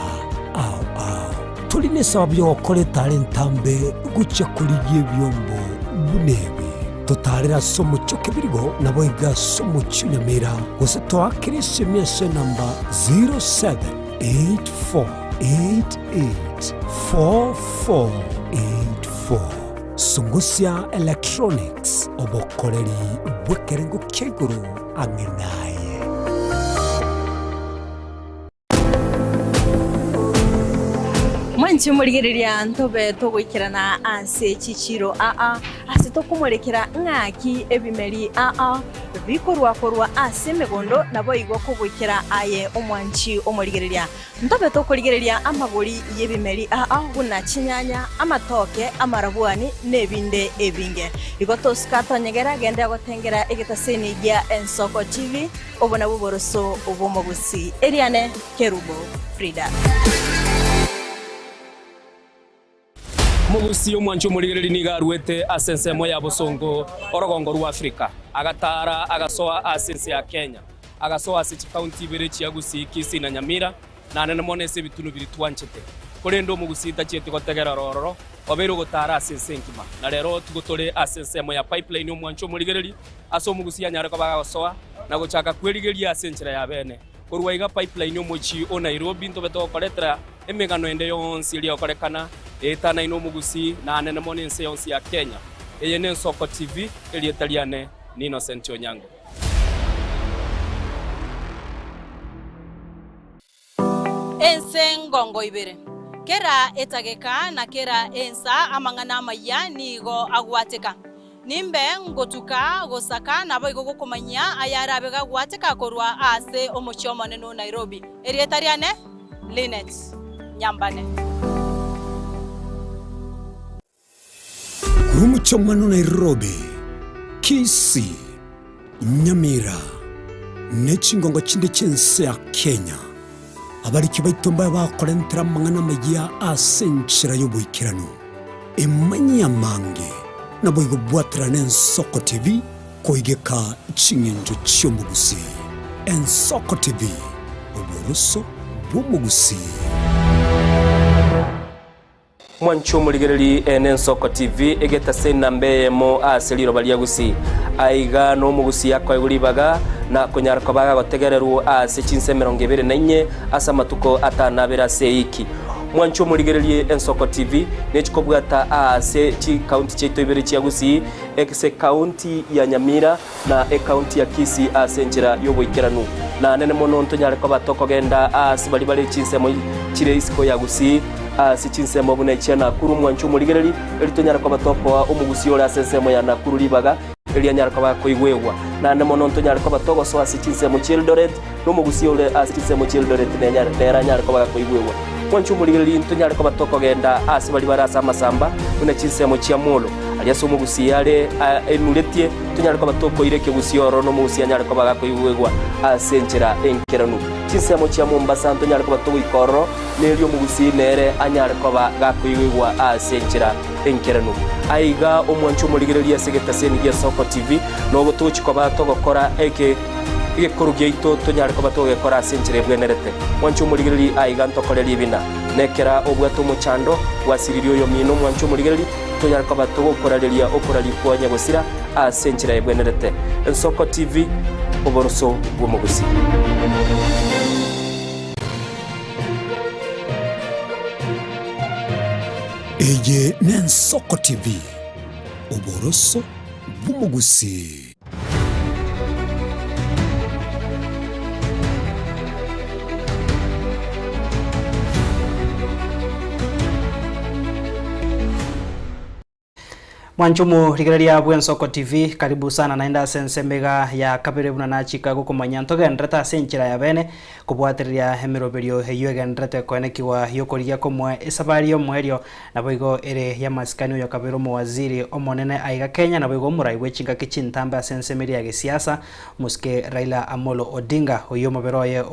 ao ao. Tori nesababu y'ogokora etara entambe gochia korigia ebiombo buna ebi. Totaarere ase omochie o Kebirigo, naboigo ase omochie o Nyamira, gose toakere esemi ase enamba 0784884484. Sungusia Electronics, obokoreri bw'ekerengo kia igoro ang'e naye. Mwanche morigereria ntobe togoikerana ase chichiiro aa, ase tokomorekera ng'aki ebimeri aa. bikorwa korwa ase emegondo, naboigo kogoikera aye omwanchi omorigereria. Ntobe tokorigereria amagori y'ebimeri aa buna chinyanya, amatoke, amarabwani, na ebinde ebinge. Igo tosuka tonyegera, genderera gotengera egetaseni gia Ensoko TV, obo nabwo oboroso bw'omogusii. Eriane Kerubo Frida. Omogusii omwanchi omorigereri nigo aruete ase ensemo ya bosongo orogongo rwa Afrika, agataara agasoa ase ense ya Kenya, agasoa ase chikaunti ibere chia Gusii, Kisii na Nyamira, na nene mono ase ebitunu biria twanchete. Korende omogusii tachieti gotegerera ororo, obeire ogotaara ase ense engima. Na rero tigo tore ase ensemo ya Pipeline omwanchi omorigereri, ase omogusii anyare koba agosoa na gochaka kwerigeria ase enchera ya bene. Korwa iga Pipeline omochie o Nairobi ntobe togokoretera Emegano ende yonsi eria egokorekana eetanaine omogusii na anene mono ense yonsi ya Kenya. Eye n'Ensoko TV, erieta riane ni Innocent Onyango. Ense ngongo ibere, kera etageka na kera ensa amang'ana amayia nigo agwateka. Nimbe ngotuka gosaka naboigo gokomanyia ayarabe gagwateka korwa ase omochie omonene o Nairobi. Erieta riane Linet Nyambane. Korwa omochie omonene o Nairobi, Kisii, Nyamira, ne chingongo chinde chi'ense ya Kenya, abariki baito mbabe bakorentera amang'ana amayia ase enchera y'oboikeranu. Emanyie amange, naboigo bwaterane Ensoko TV koigeka ching'encho chi'omogusii. Ensoko TV, oboroso bw'omogusii. Mwanche omorigereri ene Ensoko TV egetase enamba eyemo ase riroba ria Gusii. Aiga nomogusii akoegwa ribaga na konyara koba agotegererwa ase chinsa 24 ase amatuko atanabere ase eiki. Mwanche omorigererie Ensoko TV nechikobwata aase chikaunti chiaito ibere chia Gusii, ase ekaunti ya Nyamira na ekaunti ya Kisii ase enchera y'oboikeranu. Na nene mono ntonyare koba tokogenda aase baria bare chinsemo chire isiko ya Gusii, ase chinsemo buna echia Nakuru. Mwanche omorigereri, erio tonyare koba tokoa omogusii ore ase ensemo ya Nakuru ribaga erio anyare koba akoigwegwa. Naende mono ntonyare koba togosoa ase chinsemo chi'Eldoret, na omogusii ore ase chinsemo chi'Eldoret nere anyare koba gakoigwegwa. Mwanche omorigereria, ntonyare koba tokogenda aase baria bare ase amasamba, buna chinsemo chia Molo, aria ase omogusii are enuretie, tonyare koba tokoira ekegusii ororo, na omogusii anyare koba gakoigwegwa ase enchera enkeranu. Chinsemo chia Mombasa ntonyare koba togoika ororo, na erio omogusii nere anyare koba gakoigwegwa ase enchera enkeranu. Aiga omwanche omorigereria ase egetaseni gia Soko TV, nogo togochia koba togokora eke. Egekoro giaito tonyare koba togekora ase enchera ebwenerete. Mwanche omorigereria aiga ntokore ribina. Nekera obwate omochando, gwasiririe oyomino mwanche omorigereria, tonyare koba togokorareria okoraria kwa nyagosira ase enchera ebwenerete. Ensoko TV, oboroso bw'omogusii. Eye n'Ensoko TV, oboroso bw'omogusii. Mwanchumu rigereria bw'Ensoko TV, karibu sana naende ase ensemo iga ya kabere buna nachika gokomanya ntogenderete ase enchera ya bene kobwatereria emeroberio eyio egenderete koenekigwa y'okorigia komoa esabari y'omoerio Naboigo ere y'amasikani oyo akabeera omowaziri omonene aiga Kenya, naboigo omorai bwe chingaki chintambe ase ensemo eria ya gesiasa, Omosike Raila Amolo Odinga, oyio omobere oye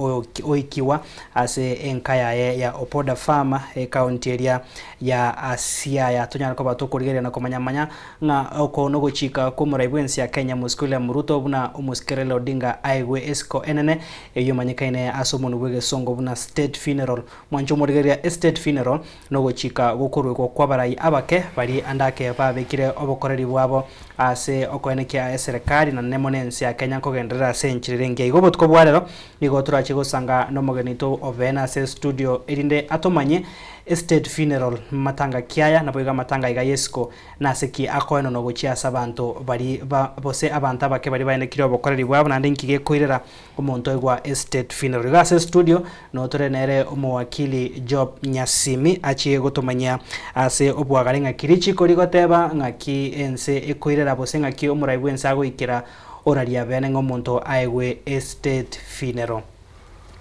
oikigwa ase enka yaye ya Opoda Farm, ekaunti eria ya Siaya. Tonyare koba tokorigereria na komanya manya ng'a oko nogochika kw'omorai bw'ense ya Kenya Omosike William Ruto buna Omosike Raila Odinga aegwe esiko enene eyio emanyekaine ase omonwa bw'egesongo buna State Funeral. Mwanche omorigereria Estate Funeral nogochika gokoruegwa kw'abarai abake baria ande ake babekire obokoreri bwabo ase okoenekia eserekari na nemo nense ya Kenya nkogenderera ase enchera ere engiya. Igo obotuko bwa rero nigo torache gosanga nomogeni oito obeene ase estudio erinde atomanyie estate funeral matanga ki aya naboigo amatanga aiga yesiko nase ki akoenanwa gochia ase abanto baria ba gose abanto abake baria baenekire obokoreri bwabo naende inki gekoirera Omonto oigwa estate funeral. Iga ase estudio noo tore nere omowakili Job Nyasimi achie gotomanyia ase obwagare ng'aki richiko rigoteba ng'aki ense ekoirera gose ng'aki omorai bwense agoikera oraria bene ng'a omonto aegwe estate funeral.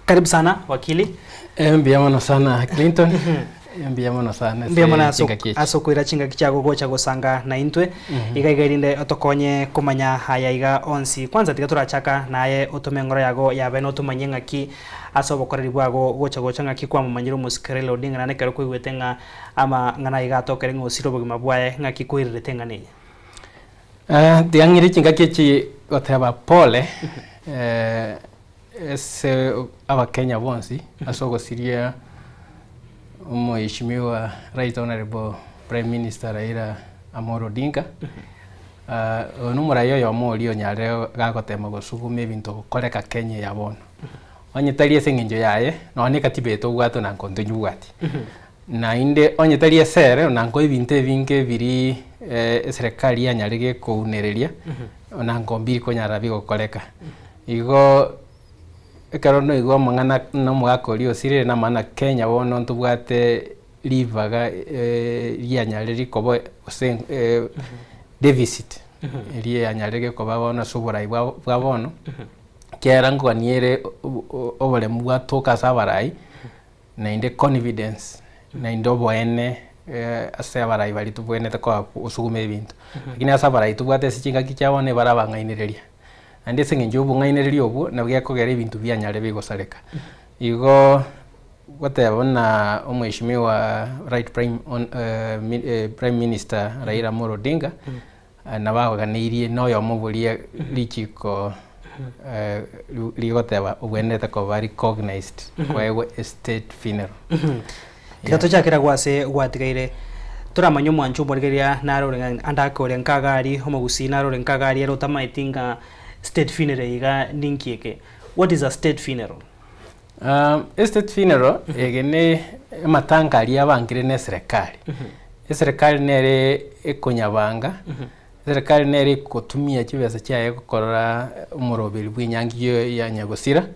Karibu sana wakili. Mbuya mono sana Clinton, mbuya mono sana Mbuya mono ase ase chingaki echi. ase okoira chingaki chiago gocha gosanga naintwe iga iga erinde otokonye komanya aya iga onsi. Kwanza tiga torachaka naye otome engoro yago ya bene otomanyie ng'aki ase obokoreri bwago gocha gocha ng'aki kwamomanyire omosike Raila Odinga naende ekero kwaigwete ng'a amang'ana aiga atokere ng'a osire obogima bwaye ng'aki kwairerete eng'ana eye. Tiga ng'ire chingaki echi goteba pole Ase abakenya bonsi ase ogosiria omoheshimiwa Right Honourable Prime Minister Raila Amolo Odinga, oyo nomorai oyomo oria onyarire gagotema gosuguma ebinto gokoreka Kenya eye ya bono. Onye tari ase eng'encho yaye, nonya na ekatiba eye tobwate na nkonto onyebwati. Naende onye tari ase ere, nango ebinto ebinge biria eserekari yanyare gekounereria, nango mbiri konyara bigokoreka. Igo ekero naigwa amang'ana na omogaka oria osirire namang'ana Kenya bono ntobwate ribaga rianyare rikoba gose deficit eria yanyare gekoba bono ase oborai bwa bwa bono, ekiagera nkogania ere oboremu bwatoka ase abarai. Naende confidence, naende oboene ase abarai baria tobwenerete koba gosuguma ebinto. Lakini ase abarai tobwate ase chingaki chia bono ebare abang'ainereria. Naende ase eng'encho ya obong'ainereria obwo, nabo gekogera ebinto bianyare bigosareka. Igo goteba buna omweshimiwa right prime hon prime minister Raila Amolo Odinga, Nabaganeirie noyomo boria richiko rigoteba obwenerete koba recognized koegwa estate funeral. Tiga tochakere agwo ase gwatigaire toramanye omwancho omorigereria nare ore ng'a ande ake ore nkaga aria omogusii nare ore nkaga aria ere otamaeti ng'a state funeral iga ninki eke. What is a state funeral? Estate funeral ege ne amatanga aria abangire ne eserekari. Eserekari nere ekonyabanga, eserekari nere ekotumia chibesa chiaye gokorora omoroberi bwa enyangi ya ya nyagosira,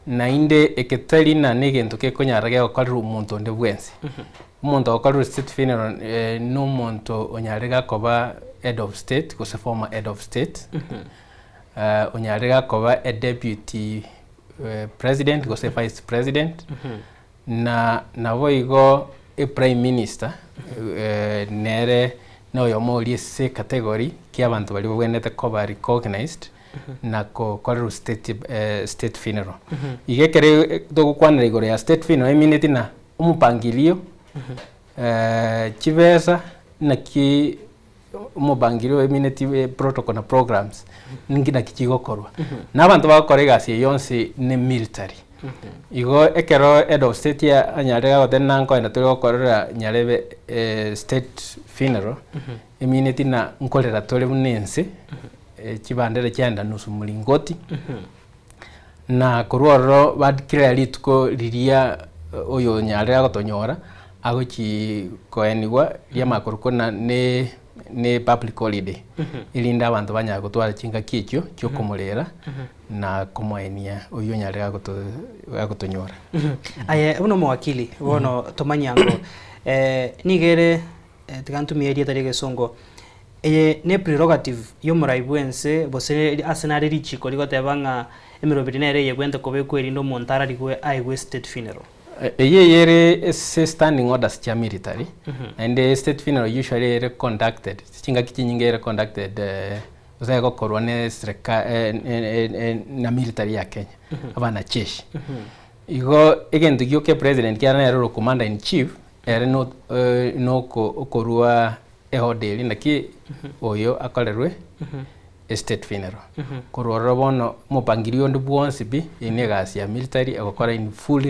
naende eke tari na na egento gekonyara gegokorerwa omonto onde bwensi. Omonto ogokorerwa state funeral na omonto onyarire gakoba head of state gose former head of state, onyarire gakoba eduputy president gose vice president, na naboigo eprime minister nere noyomo oria ase ecategory kia abanto baria babwenerete koba recognized na gokorerwa state state funeral. Iga ekere togokwanera igoro ya state funeral emineti na omopangilio chibesa naki omobangilio oemineti protocol na programs ninki naki chigokorwa. Na abanto bagokora egasi eye yonsi ne military. Igo ekero head of state anyarire gagoteba na nkoenda tore gokorera nyarebe state funeral, emineti na nkorera tore buna ense, chibandera chiaenda nusu mlingoti, na korwa ororo ba declare rituko riria oyo onyarire agotonyora, agochi koenigwa riamanya korokwa na ne ne public holiday, erinde abanto banyare gotwara chingaki echio chia okomorera na komoenia oywo onyarire agoto agotonyora. Aye buna omowakili bono tomanye ango nigo ere tiga ntumie erieta ria egesongo eye ne prerogative ya omorai bwense gose ase nare richiko rigoteba ng'a emeroberi nere eye ebwenerete kobekwa erinde omonto ararigwe aegwe state funeral. Eyio eyere ase standing orders chia military, naende state funeral usually ere conducted, chingaki chinyinge ere conducted gose egokorwa ne serika na military ya Kenya, abanajeshi. Igo egento gioka epresident kiare nere ore commander in chief, ere no noko okorwa eorder eria naki oyo akorerwe estate funeral. Korwa ororo bono omopangilio onde bwonsi pi, eye ne egasi ya military egokora in full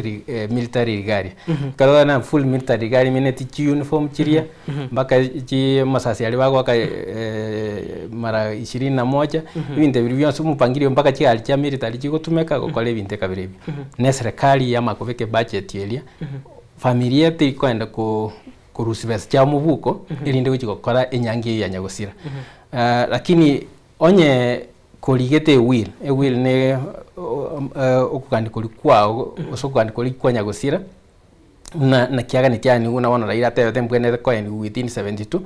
military regalia. Ekero okogenda full military regalia emineti chiuniform chiria, mpaka chi amasasi aria bagoaka mara ishirini na moja, ebinto ebi bionsi omopangilio mpaka chigari chia military chigotumeka gokora ebinto ekabere ebi. Na eserekari yamanya kobeka ebudget eria, familia terikoenda ko korusia chibesa chiabo mobuko erinde gochia gokora enyangi eyio ya nyagosira. Lakini onye korigete ewill, ewill ne okogania koria kwao gose okogania koria kwa nyagosira, Buna naki aganetie aenigwe buna bono Raila atebete mbwenerete koenigwa within 72,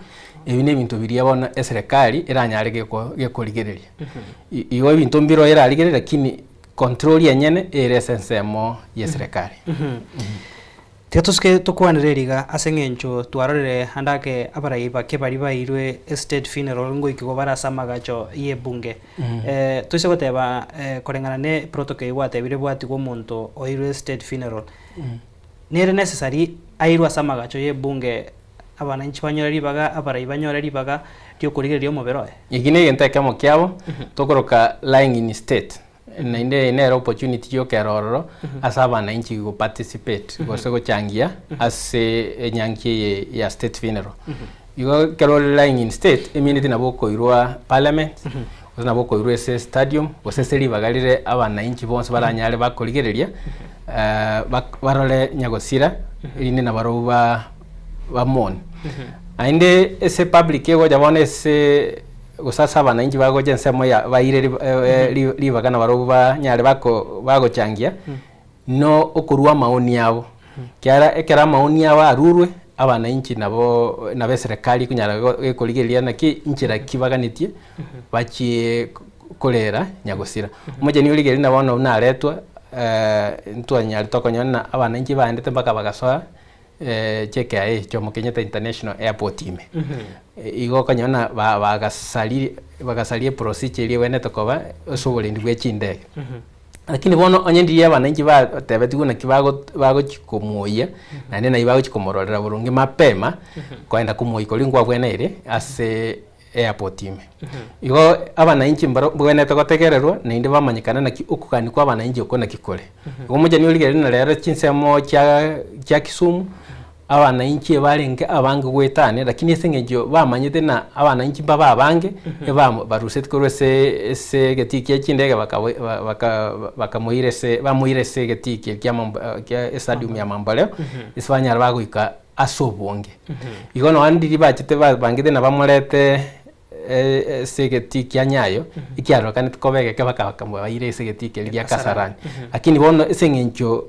ebi na ebinto biria bono eserekari eranyare geko gekorigereria. Igo ebinto mbiro erarigererie lakini control enyene ere ase ensemo ya eserekari. Tiga tosuke tokwanere eri iga, ase eng'encho twarorire ande ake abarai bake baria bairwe estate funeral ngoikigwa bare ase amagacho y'ebunge. Toise goteba koreng'ana ne protocol eyio gwatebire bwatigwe omonto oirwe state funeral, nere necessary airwe ase amagacho y'ebunge abananchi banyore ribaga, abarai banyore ribaga riokorigereria omobere oye? Eki negento ekemo kiabo tokoroka lying in state. Naende eye nere opportunity yokera ororo ase abananchi go participate gose gochangia ase enyangi eye ya state funeral. Igo ekero ore lying in state emineti nabo okoirwa parliament gose nabo okoirwa ase stadium gose ase ribaga rire abananchi bonsi baranyare bakorigereria barore nyagosira erinde nabarobwo ba bamoni. Naende ase public egocha bono ase gose ase abananchi bagocha ensemo ya baire ribaga nabarobwo banyare bako bagochangia no okorwa amaoni abo, ekiagera ekero amaoni abo arurwe, abananchi nabo nabo eserekari ekonyara gekorigereria naki nchera ki baganetie bachie korera nyagosira. Omocheni origereria na bono buna aretwa ntwanyarete okonyora ng'a abananchi baendete mpaka bagasoa JKIA, Jomo Kenyatta International Airport ime. Igo okonyora ng'a ba- bagasari bagasaria eprocedure eria egwenerete koba ase oborendi bwa chindege. Lakini bono onye ndiria abananchi batebetigwe naki bago bagochi komoyia, naende naki bagochi komororera boronge mapema, koenda komoyia koria nkwabweneire ase airport ime. Igo abananchi mbaro mbwenerete gotegererwa naende bamanyekane naki okogania kwa abananchi okwo naki kore. Igo omochani origereria na rero chinsemo chia chia Kisumu, abananchi ebarenge abange goetania lakini ase eng'encho bamanyete na abananchi mbabe abange, ebamo baruseti korwa ase ase egetii kia chindege bakabo baka bakamoira ase bamoira ase egetii keria kia mamb kia estadium ya Mamboleo, ase banyara bagoika ase obonge. Igo nonya ndiria bachete babangete na bamorete ase egetii kia Nyayo, ekiarorekanete koba egeke baka bakamobaira ase egetii keria gia Kasarani. Lakini bono ase eng'encho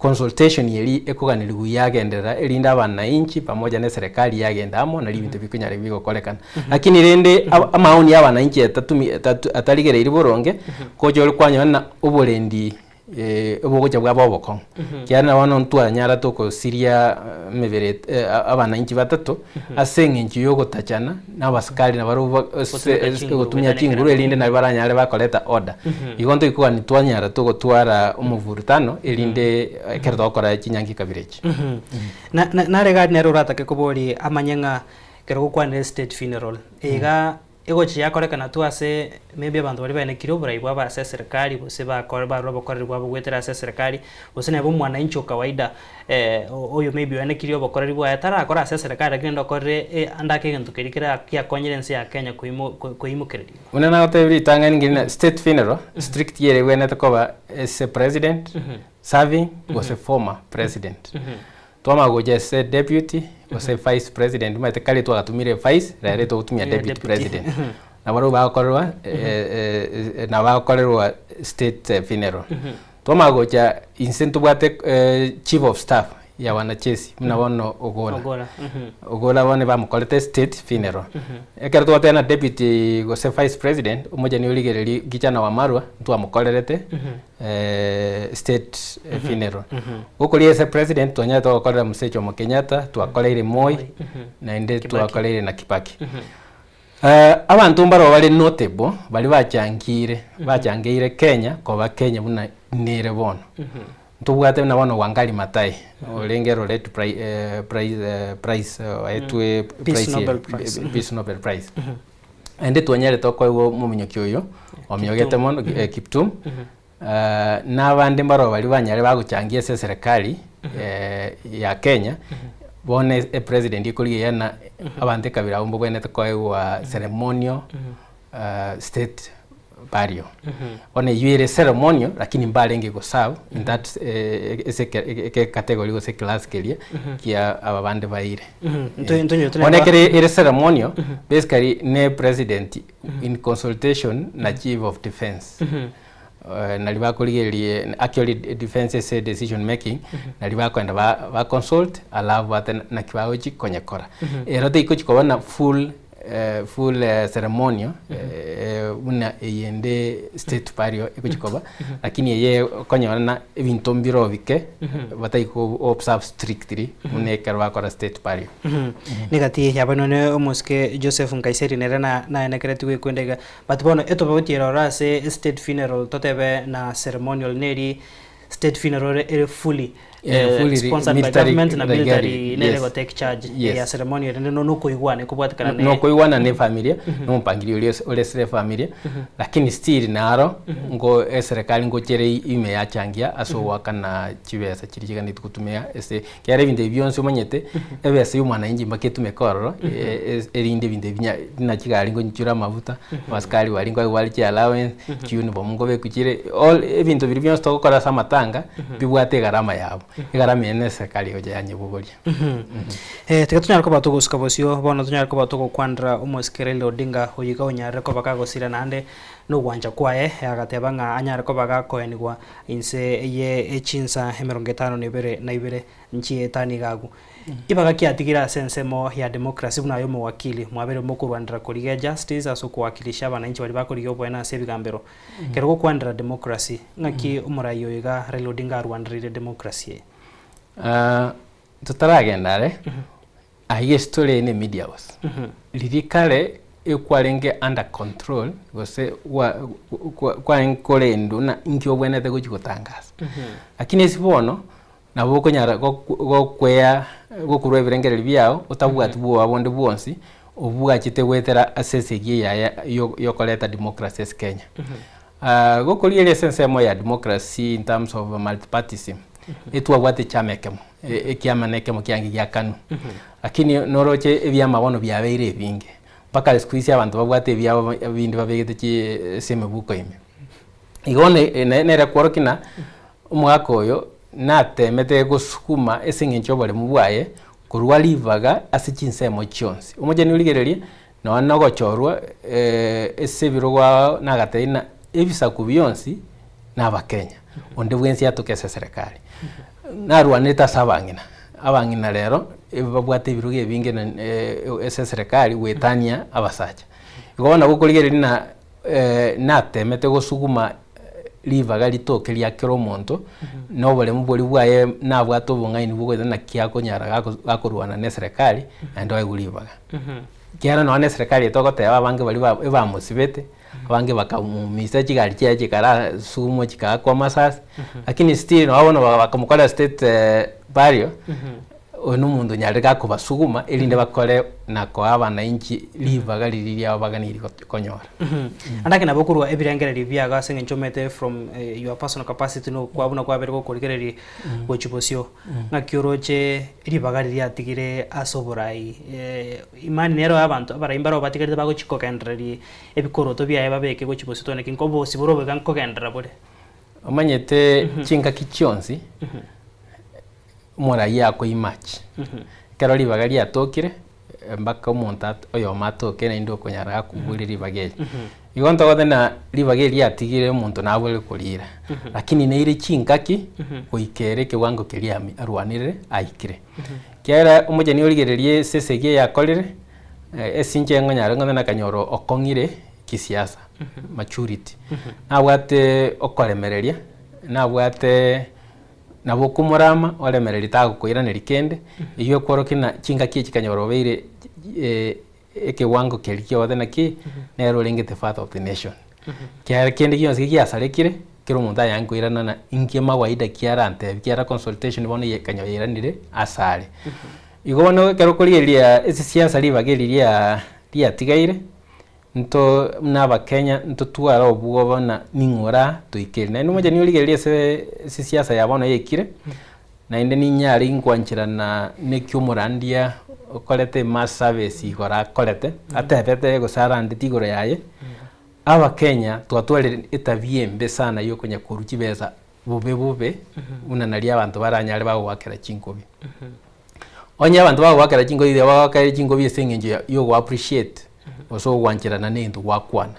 consultation eria ekoganerigwa yagenderera erinde abananchi pamoja na eserekari yagenda amo nario ebinto bikonyara bigokorekana. Lakini rende amaoni ya abananchi etatumi atarigereiri boronge, gocha ore kwanyora ng'a oborendi obogocha bwabo obokong'u, ekiagera na bono ntwanyara tokosiria emebere abananchi batato ase eng'encho ya ogotachana na abasikari nabarobwo ase gotumia chinguru erinde nabo baranyare bakoreta order. Igo ntoikogani twanyara togotwara omovurutano erinde ekero togokora chinyangi kabere echi. Nare gari nere oratake koboria amanye ng'a ekero gokwanire state funeral, iga Egochia yakorekana tu ase maybe abanto baria baenekire oborai bwabo ase eserekari gose bakore barure obokoreri bwabo goetera ase eserekari, gose neba omwananchi o kawaida oyo maybe oenekirie obokoreri bwaye tarakora ase eserekari lakini naende okorire ande ake egento keria kera kiakonyire ense ya Kenya koimo koimokereria. Buna nagotebirie ritang'ani ng'ina na state funeral, strict ere egwenerete koba ase president, serving gose former president. Twamanya gocha ase deputy gose vice president omanyete kare twagatumire vice rero togotumia deputy president. Nabarobwo bagokorerwa nabo bagokorerwa state funeral. Twamanya gocha inse ntobwate chief of staff ya wanajeshi buna bono Ogolla. Ogolla bono bamokorete state funeral. Ekero twateba na deputy gose vice president omochani origereria kijana wa Marwa ntwamokorerete state funeral. Gokoria ase president twanyarete gokorera Mzee Jomo Kenyatta, twakoreire Moi, naende twakoreire na Kibaki. Abanto mbarobwo bare notable baria bachangire bachangeire Kenya koba Kenya buna nere bono. Ntobwate buna bono Wangari Maathai orenge Laureate prize prize oetwe Peace Nobel Prize. Peace Nobel Prize. Naende twanyarete okoegwa omominyoki oyo omiogete mono Kiptum, na abande mbarobwo baria banyare bagochangia ase eserekari ya Kenya, bono epresident ekorigereria ng'a abanto ekabira abwo mbabwenerete koegwa ceremonial state burial. Bono eywo ere ceremonial lakini mbarenge go serve in that ase ecategory gose eclass keria kia aba bande baire. Bono ekero ere ceremonial basically ne president in consultation na chief of defence. Nari bakorigereria actually defence ase decision making nari bakoenda ba ba consult alafu bate naki bagochi konyekora. Ero teikochi koba na full full ceremonial buna eyende state burial egochi koba, lakini eye okonyora na ebinto mbire bike batari ko observe strictly buna ekero bakora state burial. Negati yabo nonye omosike Joseph Nkaiseri nere na naenekeretigwe ekwenda iga. But bono etobe gotiera oro ase state funeral totebe na ceremonial neri state funeral ere fully Eh, fully sponsored by military government na regalia, military nere yes. go take charge Yes. ya ceremonial rende no nokoigwana ekobwatekana ne Nokoigwana ne efamilia, na omopangilio oria oresire efamilia, lakini still naro nko eserekari ngochere ime yachangia ase ogoakana chibesa chiria chiganetie gotumia ase Ekiagera ebinto ebi bionsi omanyete, ebesa ya omwananchi mpaka etumeke ororo, erinde ebinto ebi binya buna chigari ngonchura amafuta, abasikari baria nkoegwa bare chiallowance, chiuniform nkobekwa chire, all ebinto biria bionsi togokora ase amatanga, bibwate egarama yabo. Egarama eye na eserikari egocha yanyebogoria. Tiga tonyare koba togosuka bosio, bono tonyare koba togokwanera omosike Raila Odinga oyio iga onyarire koba kagosira naende nogwancha kwaye, agateba ng'a anyare koba gakoenigwa Inse ye chinsa emerongo etano na ibere na ibere nchietani iga agwo. Ibaga kiatigire ase ensemo ya democracy buna aye omowakili, mwabere mokorwanera korigia justice ase okowakilisha abananchi baria bakorigia oboene ase ebigambero. Ekero gokwanera democracy, ng'aki omorai oyo iga Raila Odinga arwanereire democracy eye? Totaragenda are, Aiga ase tore ne media house. Riria kare ekwarenge under control gose kwarenge korendwa ng'a inki obwenerete gochia gotangasa. Lakini ase bono, nabo okonyara gokwea gokorwa ebirengererio biago otabwati bwoba bonde bwonsi, obwachete goetera ase esegi eye yaye yokoreta democracy ase Kenya. Gokorigereria ase ensemo ya democracy in terms of multipartyism, etwabwate echama ekemo, ekiama na ekemo kiange gia KANU. Lakini noroche ebiama bono biabeire ebinge, mpaka siku hizi abanto babwate ebiabo ebinde babegete chi ase emebuko ime. Igo bono nere kworokia ng'a omogaka oyo natemete gosukuma ase eng'encho ya oboremu bwaye korwa ribaga ase chinsemo chionsi. Omochenu origererie Nonya nogochorwa ase ebirogo ao nagatebia ng'a ebisaku bionsi nabakenya, onde bwensi atoke ase eserekari. Narwanerete ase abang'ina, abang'ina rero babwate ebirogo ebinge ase eserekari goetania abasacha. Igo bono nabo okorigereria ng'a natemete gosuguma ribaga ritoke ria kera omonto, na oboremu boria bwaye nabwate obong'aini bwogoeta naki akonyara gakorwana na eserekari naende oegwe ribaga. Ekiagera nonya na eserekari eye togoteba abange baria ba ebamosibete, abange bakamumisa chigari chiaye chikara sumwa chikaakwa amasasi, lakini still nabo bono bakamokorera state burial, oyo na omonto onyarire gakobasuguma erinde bakore na koa abananchi ribaga riria riabo baganeiri konyora. Naende nabo korwa ebirengererio biago ase eng'encho omanyete from your personal capacity nokwa buna kwabere gokorigereria gochia bosio. Ng'aki oroche ribaga riria atigire ase oborai? Imani nero y'abanto abarai mbaro batigarete bagochia kogendereria ebikoroto biaye babeke gochia bosio tone ki nkobosi bore oboiga nkogenderera bore. Omanyete chingaki chionsi omorai akoimachi, ekero ribaga riatokire mpaka omonto oyomo atoke naende okonyara gakoboria ribaga eri. Igo ntogote na ribaga eri riatigire omonto nabore koriira, lakini neire chingaki goika ere ekewango keria ami arwanire aikire. Ekiagera omocheni origererie ase esegi eye akorire, ase inche nkonyara ng'a nakanyora okong'ire kisiasa, maturity. Nabwate okoremereria, nabwate Nabo okomorama oremererie tagokoiraneria kende, eyio ekworokia ng'a chingaki echi kanyora obeire ekewango keria kiaote naki, nere orenge the father of the nation. Ekiagera kende gionsi giasarekire, kera omonto ayange koirana ng'a inki amawaida ki arantebie, ekiagera consultation bono eye kanyora yairanire asare. Igo bono ekero okorigereria ase siasa ribaga eri ria riatigaire, Nto buna abakenya ntotware obwoba na ning'o ora toikere. Naende omochie nigo origereria ase ase siasa ya bono yaikire, naende ninyare inkwancherana na eki omorandia okorete emass service igoro akorete, atebete gose arandeti igoro yaye, abakenya twatwarire etabia embe sana ya okonya korwa chibesa bobe bobe, buna naria abanto baranyare bagoakera chinkobi. Onye abanto bagoakera chinkobi iga bagoakera chinkobi ase eng'encho ya ogo appreciate gose ogwancherana na egento gwakwana.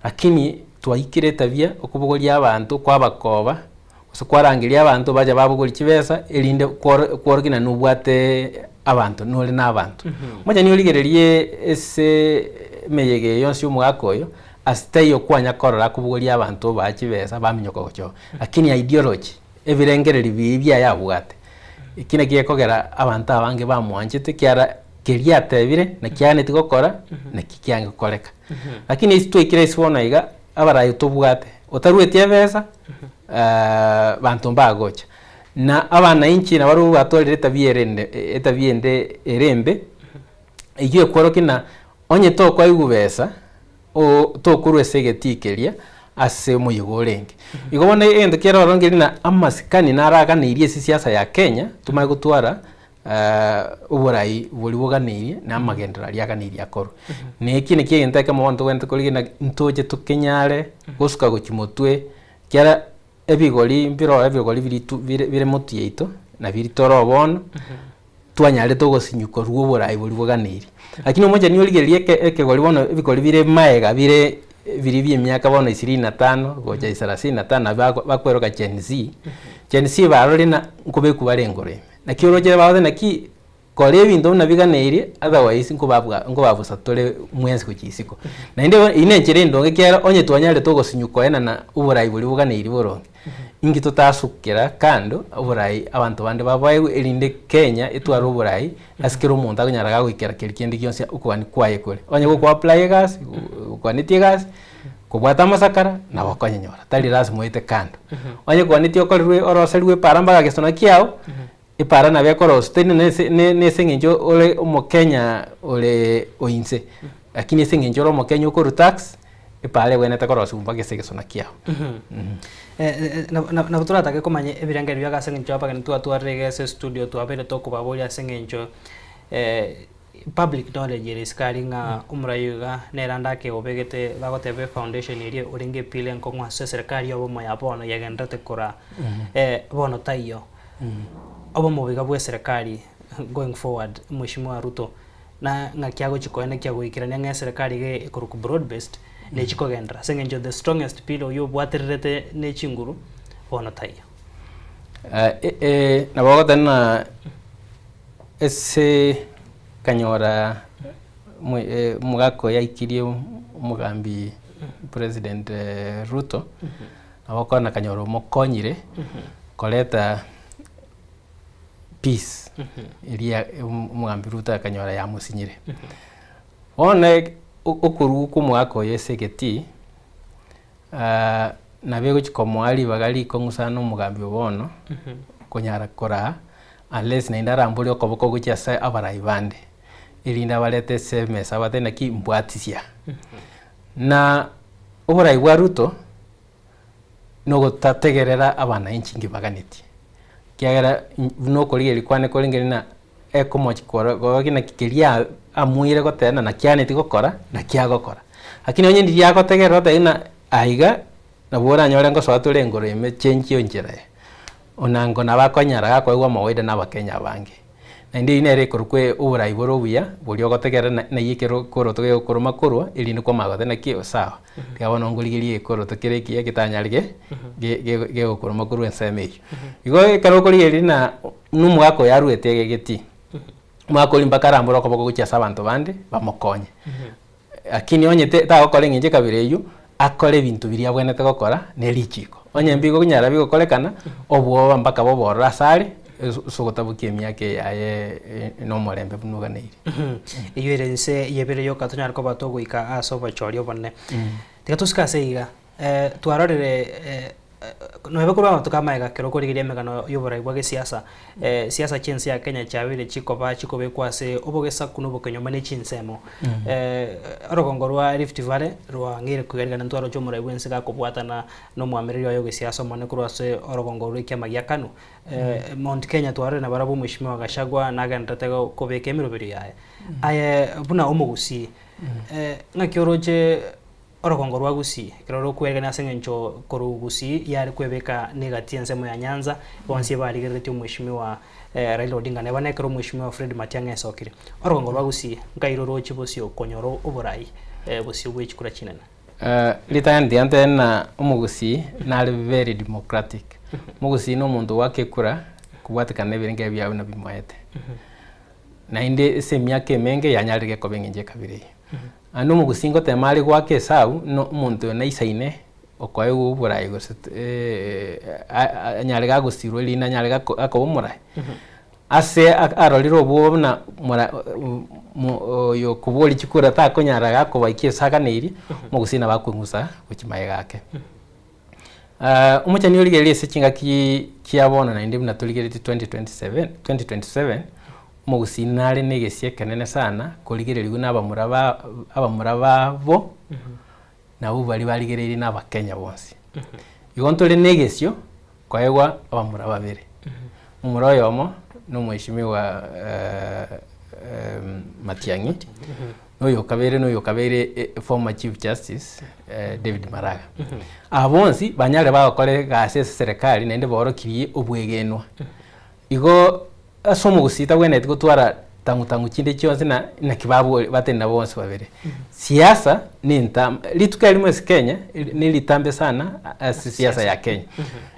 Lakini. Twaikire etabia okobogoria abanto kwabakoba, gose kwarangeria abanto bacha babogoria chibesa erinde kworo kworokia naende nobwate abanto nore na abanto. Monya nigo origererie ase emeyega eye yonsi ya omogaka oyo, ase taiyo kwanya korora akobogoria abanto obaa chibesa baminyoka gochoka. Lakini ideology, ebirengererio biria biaye abwate, eki nakio gekogera abanto abange bamwanchete ekiagera keria atebire naki aganeti gokora, naki kiange gokoreka. Lakini ase twaikire ase bono iga, abarayi tobwate, otarueti ebesa banto mbagocha. Na abanainchi nabarobwo batwarire etabia ere ende etabia ende ere embe, eywo ekworokia ng'a onye tokoigwa besa, oo tokorwa ase egetii keria ase omoyega orenge. Igo bono egento kere ororo nkeri ng'a amasikani naraganeirie ase esiasa ya Kenya, tomanye gotwara oborai boria boganeirie na amagenderero aria aganeirie akorwe. Na eki nakio egento ekemo bono tobwenerete korigia ng'a ntoche tokenyare gosuka gochia motwe, ekiagera ebigori mbiroo ebigori biria tu bire bire motwe yaito, na biria tore bono, twanyarete ogosinywa korwa oborai boria boganeirie. Lakini omochani origereria eke ekegori bono ebigori bire maega bire biria bia emiaka bono ishirini na tano gocha thelathini na tano nabo bakweroka Gen Z, Gen Z barorire ng'a nkobekwa bare engoro ime. Naki oroche bagote naki kora ebinto buna biganeirie otherwise nkobabua nkobabusa tore mwensi gochia isiko. Naende bono eyio nenchera endonge ekiagera onye twanyarete ogosinywa koenana oborai boria boganeirie boronge, inki totasukera kando oborai abanto bande baboegwe erinde Kenya etware oborai ase kera omonto akonyara gagoikera keria kende gionsi okogania kwaye kore. Onye goko apply egasi, okwanetie egasi, kobwata amasakara nabo okonyenyora tari lasima oete kando. Onye kwanetie okorerwe oroserwe epara mpaka gesona kiago, epara nabo ekoroswa tari na ase na ase eng'encho ore omokenya ore oinse, lakini ase eng'encho ore omokenya okorwa tax, epara ebwenerete korosiwa mpaka ase egesona kiago. Nabo toratake komanya ebirengererio biago ase eng'encho abageni twatwarire iga ase estudio twabeire tokobaboria ase eng'encho public knowledge ere isiko aria ng'a omorai oyo iga nere ande akeobegete bagoteba efoundation eria orenge epila enkong'u ase eserekari ya obomo ya bono yagendererete koraa bono taiyo. Obomo iga bwa eserekari going forward mweshimiwa Ruto na ng'aki agochi koenekia goikerania ng'a eserekari iga ekorokwa broad based nechi kogenderera ase eng'encho the strongest pillar oywo obwatererete ne chinguru bono taiyo. Nabo ogoteba ng'a Ase nkanyora omogaka oyo aikirie omogambi president Ruto, nabo okonyora akanyora omokonyire koreta peace eria omogambi Ruto akanyora yamosinyire. Bono okorwa kwa omogaka oyo ase egetii, nabo egochi komoa ribaga rikong'u sana omogambi oyo bono, konyara koraa unless naende arambore okoboko gochia ase abarai bande, erinde abarete ase emesa abatebie naki mbwatisia. Na oborai bwa Ruto, nogotategerera abananchi inki baganetie, ekiagera buna okorigereria kwane korenge ng'a ekomochi koro korokia naki keria amoire goteba naki anetie gokora, naki agokora. Lakini onye ndiria agotegerera otebe ng'a aiga, nabo oranyore ngosoa tore engoro ime change enchera eye. Onango nabo akonyara gakoegwa amawaida na abakenya abange. Naende eyio nere ekorokwa oborai bore obuya, boria ogotegerera na naiyo ekero ekoroto gegokoroma korwa, erinde kwamanya goteba naki sawa, tiga bono nkorigerie ekoroto kere ekiya getanyare ge ge gegokoroma korwa ensemo eyio. Igo ekero okorigereria na buna omogaka oyo arwete egetii, omogaka oria mpaka arambore okoboko gochia ase abanto bande, bamokonye. Lakini onye te tagokora eng'encho ekabira eyio, akore ebinto biria abwenerete gokora ne richiko. Onye mbigonyara bigokorekana, obwoba mpaka bobe ororo ase are, ase ogotabokia emiaka eye yaye na omorembe buna oganeire. Eyio ere inse y'ebere yoka tonyare koba togoika ase obochori obonene. Tiga tosike ase iga, twarorire Noebe korwa amatuko amaega ekero okorigereria emegano y'oborai bwa gesiasa, siasa chi'ense ya Kenya chiabeire chikoba chikobekwa ase obogesaku na obokenyoma ne chinsemo. Orogongo rwa Rift Valley rwang'eire koigarigana ntwaroche omorai bw'ense gakobwatana na omwamereri oye ogesiasa omonene korwa ase orogongo rw'ekiama gia KANU. Mount Kenya twarorire nabarabwo omweshimiwa Gachagua nagendererete kobeka emeroberio yaye. Aye buna omogusii, ng'aki oroche Orogongo rwa Gusii, ekero rokweregana ase engencho korwa Gusii yare kwebeka negati ensemo ya Nyanza, bonsi ebarigereretie omweshimiwa Raila Odinga neba nekero omweshimiwa Fred Matiang'i aesokire. Orogongo rwa Gusii nkairwe roche bosio konyora oborai bosio bwe chikura chinene. Ritang'ani tiga ntebe ng'a omogusii nare very democratic. Omogusii na omonto ogoaka ekura kobwatekana na ebirengererio biaye buna bimoete. Naende ase emiaka emenge yanyarire gekoba eng'encho ekabira eyio. Naende omogusii ngotema are goaka esabu buna omonto oyo naisaine okoegwa oborai gose anyare gagosirwa erinde anyare gakoba omorai. Ase arorire obwoba buna oyo okoboria chikura takonyara gakobaikia ase aganeirie, omogusii nabo akoing'usa gochia magega ake. Omochani origereria ase chingaki chia bono naende buna torigeretie 2027, 2027, omogusii nare na egesia ekenene sana korigereriwa na abamura ba abamura babo, nabwo baria barigereirie na abakenya bonsi. Igo ntore na egesio koegwa abamura babere, omomura oyomo na omweshimiwa Matiang'i, na oyo okabere na oyo okabeire former chief justice David Maraga. Aba bonsi banyare bagokora egasi ase eserekari naende baorokirie obwegenwa. Igo ase omogusii tabwenereti gotwara tang'u tang'u chinde chionsi na naki babori batenena bonsi babere. Siasa ne entam rituko erimo ase Kenya ne ritambe sana ase siasa ya Kenya.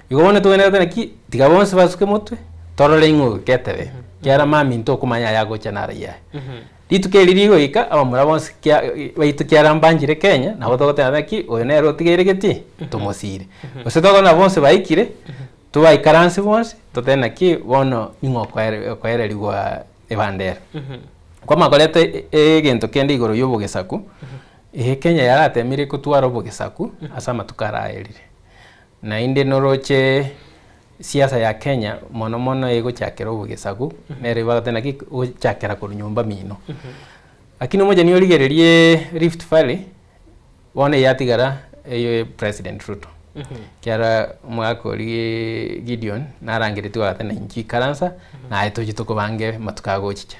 Igo bono tobwenerete naki tiga bonsi basuke motwe torore ing'o oyo ketebe kiara maminto okomanya aya agocha naro aya. Rituko eri rigoika abamura bonsi kia baito kiara mbanchire Kenya nabo togoteba naki oyo nere otigeire geti tomosire. Gose tokona bonsi baikire Tobaikaranse bonsi, totebe naki bono ning'o okoererigwa ebandera. Kwamanya koreta egento kende igoro ya obogesaku, eeh Kenya yaratemire kotwara obogesaku ase amatuko araerire. Naende noroche siasa ya Kenya mono mono egochakera obogesaku, nere bagoteba naki gochakera korwa nyomba mino. Lakini omochie nigo origererie Rift Valley, Bono eyatigara eye President Ruto, ekiagera omogaka oria Gideon narangeretie ogoteba na inche ikaransa naye toche tokobange amatuko agochicha.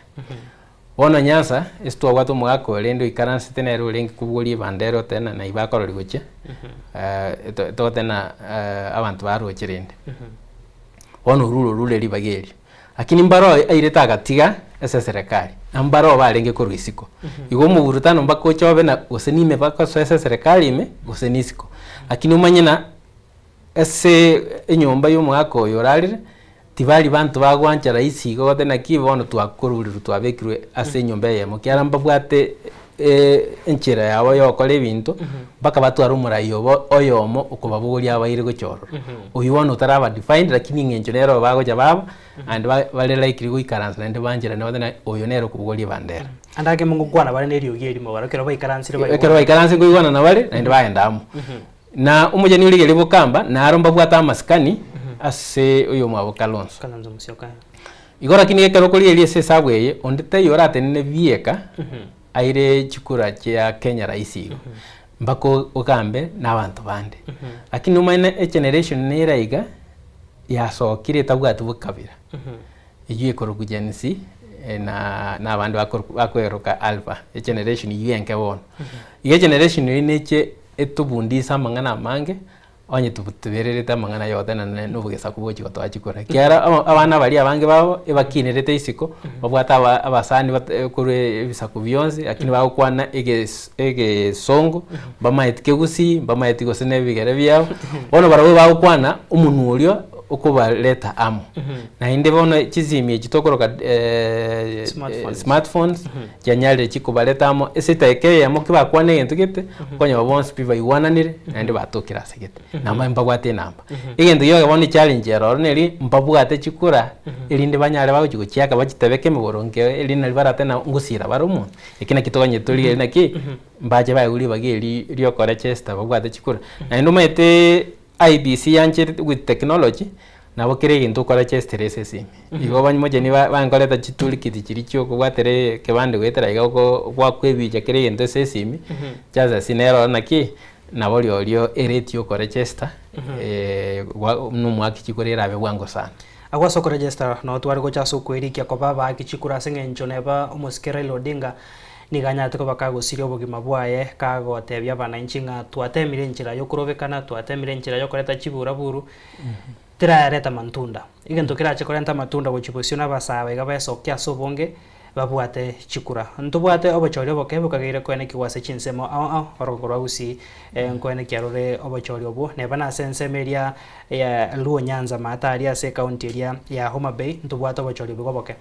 Bono Nyanza ase twabwate omogaka oyo rende oikaransete nere orenge kobogoria ebandera oteba na naibo akorori gochia togoteba na abanto baroche rende. Bono orure orure ribaga erio. Lakini mbaro airete agatiga ase eserekari, na mbaro barenge korwa isiko. Igo omogurutano mpaka oche obe na gose nime bagosoa ase eserekari ime, gose nisiko. Lakini omanye na ase enyomba ya omogaka oyo orarire, tibari banto bagwancha rahisi igo gose naki bono twakorurirwe twabekirwe ase enyomba eyemo, ekiagera mbabwate enchera yabo ya gokora ebinto, mpaka batware omorai obo oyomo okobabogoria abaire gocha ororo. Oyio bono otaraba defined lakini eng'encho nere oyo bagocha baba, naende bare likely goikaransa naende bancherane babe ng'a oyo nere okobogoria ebandera. Ande ake mogokwana bare na eriogi erimo barabwo ekero baikaransire baigwanane. Ekero baikaransire nkoigwanana bare, naende bagenda amo. Na omocheni oria rigerio bokamba, naro mbabwate amasikani ase oyomwabo Kalonzo. Kalonzo Musyoka. Igo lakini ekero okorigereria ase esabu eye, onde taiyo oratenene bieka aire chikura chia Kenya rahisi igo, mpaka ogambe na abanto bande. Lakini omanyene egeneration nere iga, yasokire etabwati bokabira, eywo ekorokwa Gen Z na na abande bakorokwa bakoeroka Alpha, egeneration eywo enke bono. Igo egeneration eywo neche etobundise amang'ana amange, Onye tobererete amang'ana ay'ogotenena na obogesaku bogochia gotoa chikura. Ekiagera abana baria abange babo ebakinerete isiko, babwate abasani korwa ebisaku bionsi, lakini bagokwana egesongo, mbamaeti kegusii, mbamaeti gose na ebigere biabo, bono barabwo bagokwana omonwa oria okobareta amo. Naende bono chisimi echi tokoroka smartphones, Chianyarire chikobareta amo ase edaika eyemo ki bakwana egento gete, okonyora bonsi pi baigwananire naende batokire ase gete. Namba mbabwate enamba. Egento gioka bono echallenge ere ororo neri mbabwate chikura erinde banyare bagochi gochiaka bachitebeke emegoro nke erinde nari barate na ngosira bare omonto. Eki naki toganyete torigererie naki mbache baegwe ribaga eri riokorechesta babwate chikura. Naende omanyete IEBC yancherete with technology, nabo kera egento okorechestere ase esimi. Igo abanyamocheni bankoreta chitoolkit chiria chia okobwatera ekebande goetera iga oko goakwa ebicha kera egento ase esimi, chances nere ororo naki, nabo riorio erate ya okorechesta buna omwaki chikura erabe bwango sana. Agwo ase okorejesta nao tware gocha ase okwerikia koba abaaki chikura ase eng'encho neba omosike Raila Odinga Nigo anyarete koba kagosiria obogima bwaye, kagotebia abananchi ng'a twatemire enchera y'okorobekana, twatemire enchera y'okoreta chiburaburu, terareta mantunda. Egento kerache korenta amatunda gochia bosio na abasae aba iga besokia ase obonge, babwate chikura. Ntobwate obochori oboke bokageire koenekigwa ase chinsemo ao ao orogongo rwa Gusii nkoenekia rore obochori obwo neba nase ensemo eria ya Luo Nyanza maate aria ase ecounty eria ya Homa Bay ntobwate obochori obo oboke.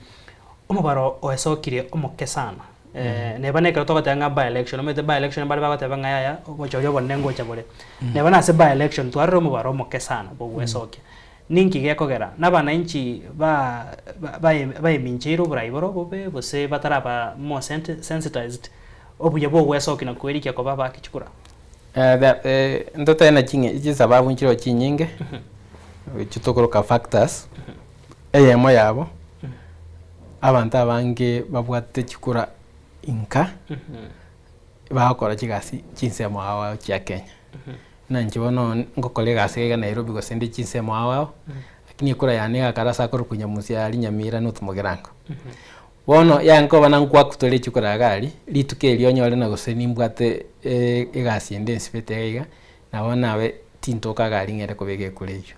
Omobaro oesokirie omoke sana neba nekero togoteba ng'a by election omanyete by election mbare bagoteba ng'a yaya obochori obonene ngocha bore. Neba nase by election twarora omobaro omoke sana bogwesokia. Ninki gekogera nabananchi ba baemincheire oborai bore obobe gose bataraba more sensitized obuya bw'ogwesokia na kwerikia koba abaki chikura? Ntotebe na chisababu nchireo chinyinge echio tokoroka factors, eyemo yabo abanto abange babwate chikura inka bagokora chigasi chinsemo ao ao chia Kenya. Buna inche bono ngokora egasi iga iga Nairobi gose nde chinsemo ao ao, lakini ekura yane egakara ase akorokwa Nyamusi aria Nyamira North Mugirango. Bono yankoba na nkwakutora echikura iga aria, rituko erio onyore na gose nimbwate egasi ende ensibete iga iga, nabo nabe tintoka iga aria ng'ende kobeka ekura eyio.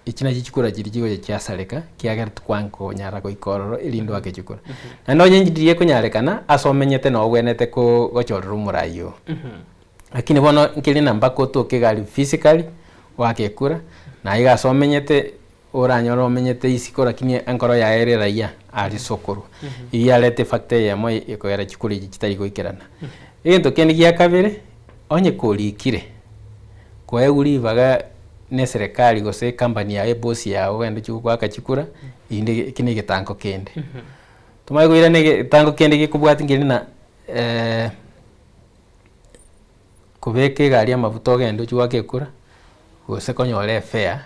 Echi nachio chikura chiria chigocha chiasareka, kiagera tikwangonyara goika ororo erinde oake chikura. Naende onye riria ekonyarekana, ase omenyete noo obwenerete ko gochorera omorai oo. Lakini bono nkeri na mpaka otoke egari physically, oake ekura, na iga ase omenyete, oranyore omenyete isiko lakini enkoro yaye ere raia aria ase okorwa. Eyio yareta efactor eyemo ekogera chikura echi chitari goikerana. Egento kende gia kabere, onye korikire, koegwa ribaga na eserekari gose ecompany yago eboss yago ogende ochie goaka chikura, erinde eki na egetango kende. Tomanye koirana egetango kende gekobwatia nkeri na. Kobeka egari amafuta ogende ochie goaka ekura, gose konyora efare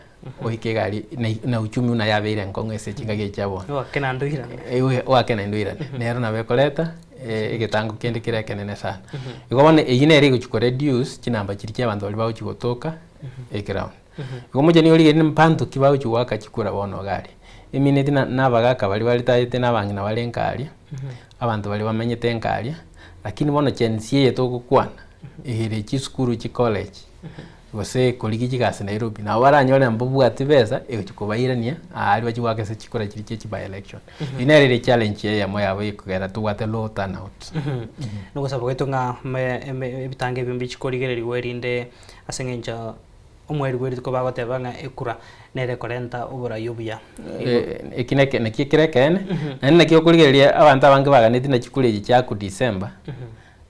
oike egari na na uchumi buna yabeire enkong'u ase chingaki echi chia bono. Oake naende oirane. Oake naende oirane. Nero nabo ekoreta egetango kende kere ekenene sana. Igo bono eyio nere egochi ko reduce chinamba chiria chia abanto baria bagochi gotoka eground. Igo omochie nigo origereria mbanto ki bagochi goaka chikura bono iga aria. Emineti na na abagaka baria baritayete na abang'ina bare nka aria, abanto baria bamenyete nka aria, lakini bono Gen Z eye togokwana, ere chisukuru chicollege, gose korigia chigasi Nairobi, nabo baranyore mbabwati besa egochi kobairania aaria bachie goaka ase chikura chiria chia chiby election. Eyio nere ere echallenge eyemo yabo ekogera tobwate low turnout. Nogosaba gwaito ng'a ebitango ebio mbichi korigererigwa erinde ase eng'encho Omweri bwe rituko bagoteba ng'a ekura nere ekorenta oborai obuya. Eki neke nakio kere ekeene, naende naki okorigereria abanto abange baganetie na chikura echi chiaku December,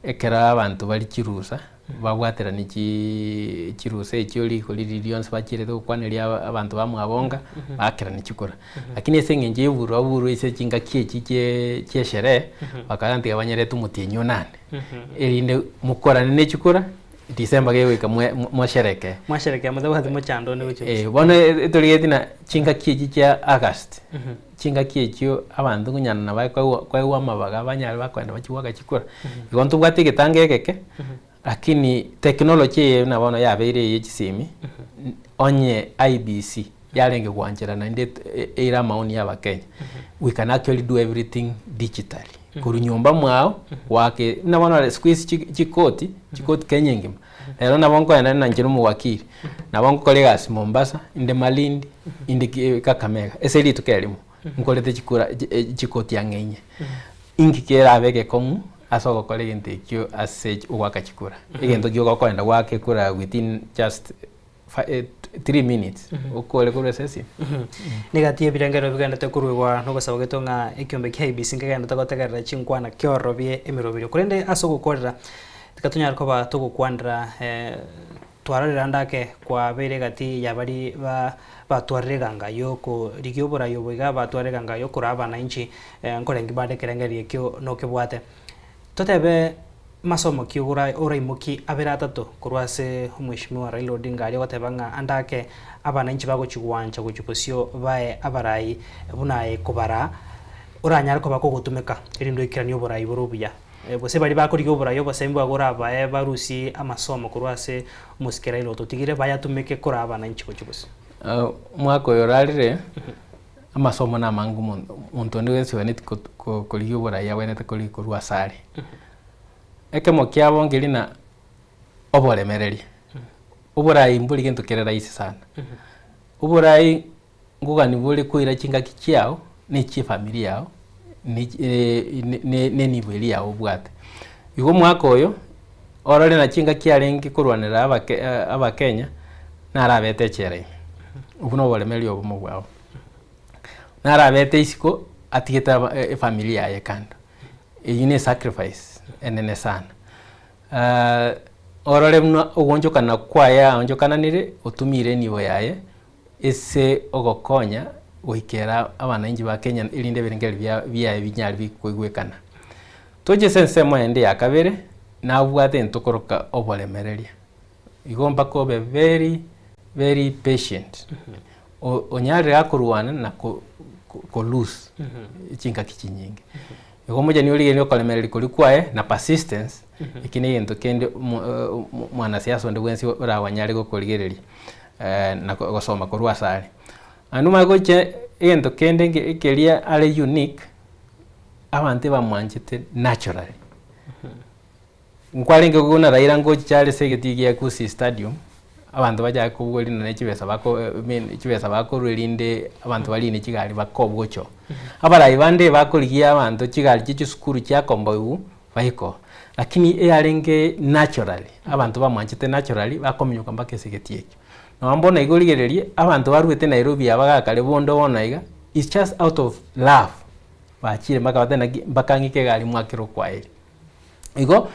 ekero abanto bare chirusa, babwaterani chiiii chirusa echio riko riria rionsi bachierete gokwaneria aba abanto bamwabo nka, bakerani chikura. Lakini ase eng'encho ya oborwa oborwa ase chingaki echi chie chia esherehe, bakagenda tiga banyerete omotienyi onane, erinde mokorane na echikura. December gegoika mwe mwasherekee. Mwasherekea motabwati mochando onde gochia Eh, bono etorigetie na chingaki echi chia August, chingaki echio abanto nkonyanana bae koegwa koegwa amabaga banyare bakoenda bachie goaka chikura. Igo ntobwate egetango egeke, lakini technology eye buna bono yabeire eye chisimi, onye IEBC yarenge gwanchera naende eire amaoni ya abakenya, we can actually do everything digitally. Korwa nyomba mwao, goaka buna bono siku hizi chikoti, chikoti Kenya engima, rero nabo nkoenda na inche na omowakili, nabo ngokora egasi Mombasa, inde Malindi, inde Kakamega, ase rituko erimo, nkorete chikura chikoti ang'e inye. Inki kerabe egekong'u ase ogokora egento ekio ase ogoaka chikura? Egento ki ogokoenda goaka ekura within just. 3 minutes okore korwa ase esimi. Negati y'ebirengererio bigenderete koruegwa nogosaba gwaito ng'a ekiombe kia IEBC nkegenderete gotegerera chinkwana kiororobie emeroberio. Korende ase ogokorera tiga tonyare koba togokwanera twarorire ande ake kwabeire egati ya baria ba batwarire eganga y'okorigia oborai obo iga batwarire eganga y'okoraa abanainchi nkorengi bande ekerengererio ekio nokebwate. Totebe masomo ki oraimokie abere atato korwa ase omweshimiwa Raila Odinga aria ogoteba ng'a ande ake abananchi bagochia gwancha gochia bosio bae abarai buna aye kobaraa oranyare koba kogotumeka erinde oikeranie oborai bore obuya. Gose baria bakorigia oborai obosemi bwago orabae barusie amasomo korwa ase omosike Raila ototigire bayatumeke koraa abananchi gochia bosio. Omwaka oyo orarire. Amasomo namange omonto omonto onde bwensi oganetie korigia oborai abwenerete korigia korwa ase are. Ekemo kiabo nkeri na oboremereria, oborai mbori gento kere rahisi sana, oborai nkogani bore koira chingaki chiago na echia efamiri yago. Ne ne nenibo eria yago obwate. Igo omwaka oyo, orore na chingaki arenge korwanera abake abakenya, narabete echela ime. Obwo na oboremereria obomo bwabo. Narabete isiko atigete aba efamiri yaye kando. Eyio ne esacrifice enene sana. Orore buna ogoonchokana kwaye aonchokananire, otumire enibo yaye ase ogokonya goikera abananchi ba Kenya erinde ebirengererio bia biaye binyare bikoigwekana. Toche ase ensemo ende ya kabere, nabwate egento tokoroka oboremereria. Igo mpaka obe very very patient, onyarire gakorwana na ko ko lose chingaki chinyinge. Igo omochani origereria okoremereria koria kwaye na persistence, eki na egento kende mwanasiasa onde bwensi orabanyare gokorigereria na gosoma korwa ase are. Naende omanye gocha egento kende ekeria are unique, abanto ebamwanchete naturally. Nkwarenge buna Raila ngochicha are ase egetii gia Gusii Stadium, abanto bachake kobua rinde ne chibesa bako I mean chibesa bakorwa erinde abanto barine chigari bakobogocha oo. Abarai bande bakorigia abanto chigari chia chisukuru chiakomboigwa baika oo. Lakini eyarenge naturally, abanto bamwanchete naturally bakominyoka mpaka ase egetii ekio. Nonye bono iga origererie, abanto barwete Nairobi aba gakare bonde bono iga, it's just out of love bachire mpaka batebe naki mpaka ng'ike egari mwakere okwaeri. Igo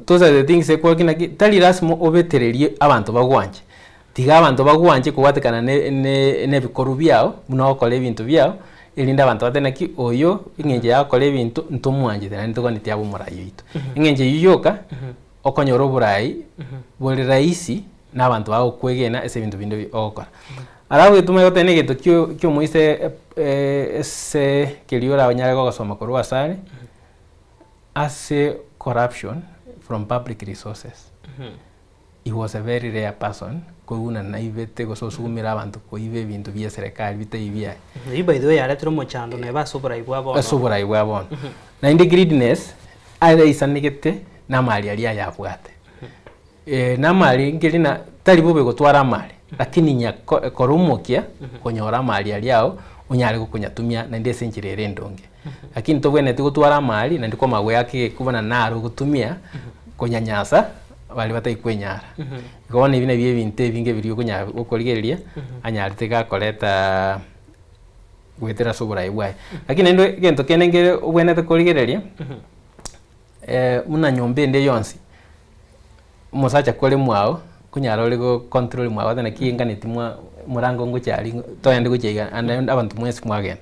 those are the things ekorokia naki tari lasima obetererie abanto bagwanche, tiga abanto bagwanche kobwatekana ne ne na ebikorwa biago buna ogokora ebinto biago, erinde abanto batebe naki oyo eng'encho ya gokora ebinto ntomwanchete naende ntogwaneti abe omorai oito. Eng'encho eywo yoka, okonyora oborai bore rahisi na abanto bagokwegena ase ebinto binde ogokora. Alafu egetuma egoteba na egento kio kiomoise ase keria oranyare gogosoma korwa asare. Ase corruption from public resources, he was a very rare person koiguna naibete gose osugumire abanto koiba ebinto bia eserekari bitari biaye. Eyio by the way yaretire omochando neba ase oborai bwa bono. Ase oborai bwa bono. Naende greediness areisanegete na amari aria ayabwate. Na amari nkeri na tari bobe gotwara amari, lakini nya kora omokia konyora amari aria ao onyare gokonyatumia naende ase enchera ere endonge. Lakini tobwenereti gotwara amari naende kwamanya goeaka egekuba na naro ogotumia konyanyasa baria batari kwenyara. Igo bono ebi nabio ebinto ebinge biria okonyara gokorigereria anyarete gakoreta goetera ase oborai bwaye. Lakini naende egento kende nkere obwenerete korigereria. Buna nyomba ende yonsi, omosacha kore mwao, konyara ore go control mwao gose naki enganeti mwa morango ngocha aria toende gochia iga ande abanto mwensi mwagenda.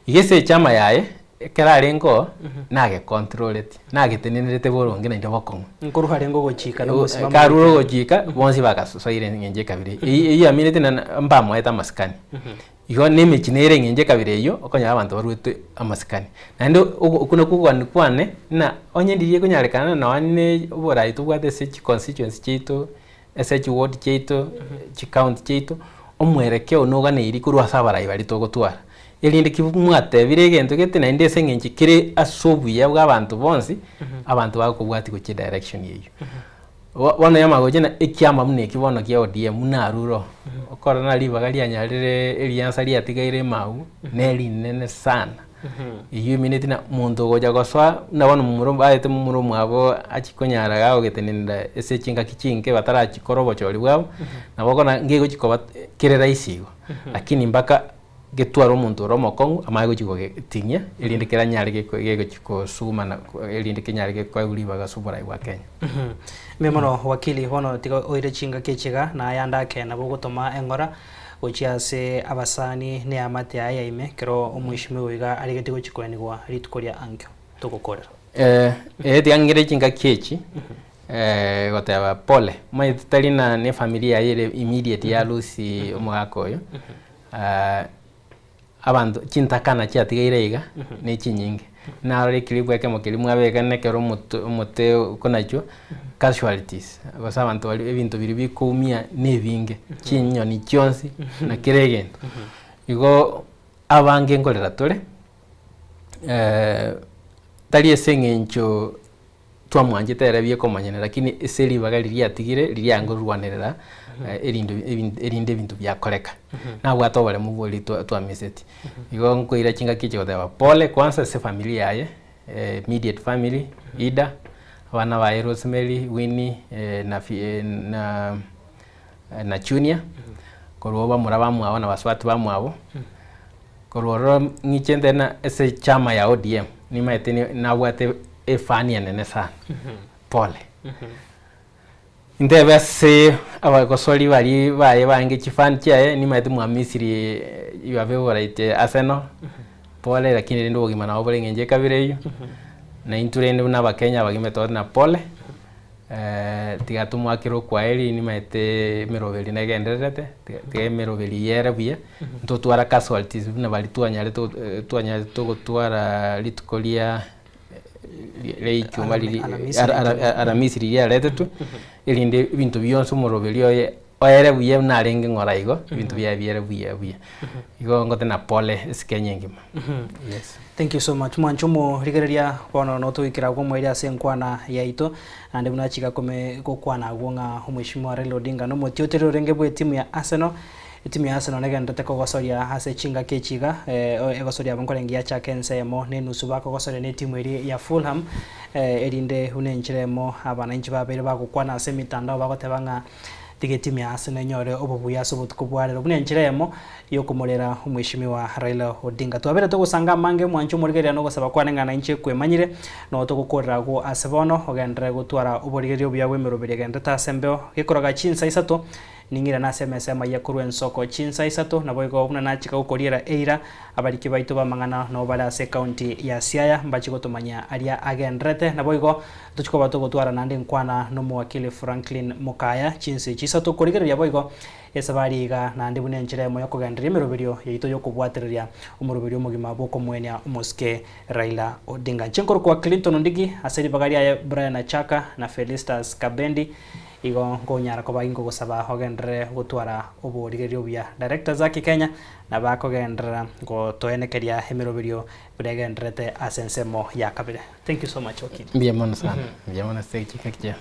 Iga ase echama yaye, ekero arenge oo, nagecontroleti, nagetenenerete boronge naende bokong'u. Nkorwa arenge ogochika na ogosimama Karure ogochika, bonsi bagasoire eng'encho ekabira eyio. Eyio yamineti ng'a mbamoete amasikani. Igo nemechie nere eng'encho ekabira eyio, okonyora abanto barwetwe amasikani. Naende ogo okwo nakwo okogania kwane, ng'a onye ndiria ekonyarekana nonye na oborai tobwate ase chiconstituency chiaito, ase chiward chiaito, chicounty chiaito, omwerekeo noganeirie korwa ase abarai baria togotwara. Erinde ki mwatebire egento gete naende ase eng'encho kere ase obuya bwa abanto bonsi, abanto bagokobwatia gochia edirection eyio. Bono yamanya gocha na ekiama buna eki bono kia ODM buna arure oo, okorora na ribaga rianyarire eriansa riatigaire emagwa, ne rinene sana. Eyio emineti na monto ogocha gosoa buna bono momura baete momura omwabo achie konyara iga agogetenenera ase chingaki chinke batarachikora obochori bwabo, nabo okona ngegochi koba kere rahisi igo, lakini mpaka Getware omonto ore omokong'u amanye gochia kogetinyia, erinde keranyare gegochia kosugumana erinde kenyare gekoegwa ribaga ase oborai bwa Kenya. Mbuya mono wakili, bono tiga oire chingaki echi iga, na ayande ake nabo ogotoma eng'ora gochia ase abasani na eamate yaye ya ime ekero omweshimiwa iga arigetie gochia koenigwa rituko ria ankio. Togokorera. Eh, tiga ng'ire chingaki echi goteba pole, omanyete tari na na efamiri yaye ere immediate ya Lucy omogaka oyo. Abanto chintakana chiatigaire iga ne chinyinge, narora ekiribu ekemo keria mwabeka nekero omote omote okonachwa casualties gose abanto baria ebinto biria bikoumia na ebinge, chinyoni chionsi na kera egento. Igo abange nkorera tore tari ase eng'encho twamwanchete ere biekomanyana lakini ase ribaga riria atigire riria angorwanerera. Erinde erinde ebinto biakoreka. Nabwate oboremu boria twamiseti. Igo nkoira chingaki echi goteba pole kwanza ase efamiri yaye, immediate family, Ida, abana baye Rosemary, Winnie na na na Junior, korwa bamura bamwabo na basubati bamwabo, korwa ororo ng'iche nte na ase echama ya ODM, nimaete nabwate efani enene sana, pole. Ntebe ase abagosori baria baye bange chifan chiaye, nimaete mwamisiri your favourite Arsenal, pole lakini rende obogima nabo bore eng'encho ekabere eyio, na intwe rende buna abakenya abagima togote na pole, tiga tomoakere okwaeri nimaete emeroberi negendererete, tiga emeroberi eyio ere buya, ntotwara casualties buna baria twanyarete twanyarete gotwara rituko ria ria ichuma riria aramisi riria yaretetwe, erinde ebinto bionsi omoroberi oye oere buya buna arenge ng'ora igo, ebinto biaye biere buya buya. Igo ngote na pole ase Kenya engima, yes. Thank you so much mwanche omorigereria bono notoikera agwo omoerio ase enkwana yaito naende buna achika kome gokwana agwo ng'a omweshimiwa Raila Odinga nomotiotereri orenge bwe etimu ya Arsenal Etimu ya Arsenal negenderete kogosoria ase chingaki echi iga, egosoria abwo nkorenge yachaka ense eyemo na enusu bakogosoria na etimu eria ya Fulham, erinde buna enchera emo abanainchi babeire bagokwana ase emitandao bagoteba ng'a tiga etimu ya Arsenal enyore obobuya ase obotuko bwa rero buna enchera eyemo yokomorera omweshimiwa Raila Odinga. Twabeire togosanga amange mwanche omorigereria na ogosaba kwane ng'a nainche kwemanyire noo togokorera agwo ase bono ogenderere gotwara oborigereria obuya bw'emeroberi egenderete ase embeo gekoroga chinsa isato Ning'irane ase emesa y'amayia korwa ensoko chinsa isato, naboigo buna nachika gokoriera eira, abariki baito b'amang'ana nabo bare ase ekaunti ya Siaya mbachie gotomanyia aria agendererete. Naboigo ntochie koba togotwara naende nkwana nomowakili Franklin Mokaya chinsa echi isato korigereria boigo esabari iga naende buna enchera eyemo yokogendereria emeroberio yaito yokobwatereria omoroberio omogima bw'okomoenia omosike Raila Odinga. Inche nkorokwa Clinton Ondigi ase ribaga riaye Brian Achaka na Felistus Kabendi. Igo nkonyara koba inkogosaba ogenderere gotwara oborigereria obuya. Director Zaki Kenya nabo akogenderera gotoenekeria emeroberio buna egendererete ase ensemo ya kabere. Thank you so much wakili. Mbuya mono sana, mbuya mono ase chingaki chiao.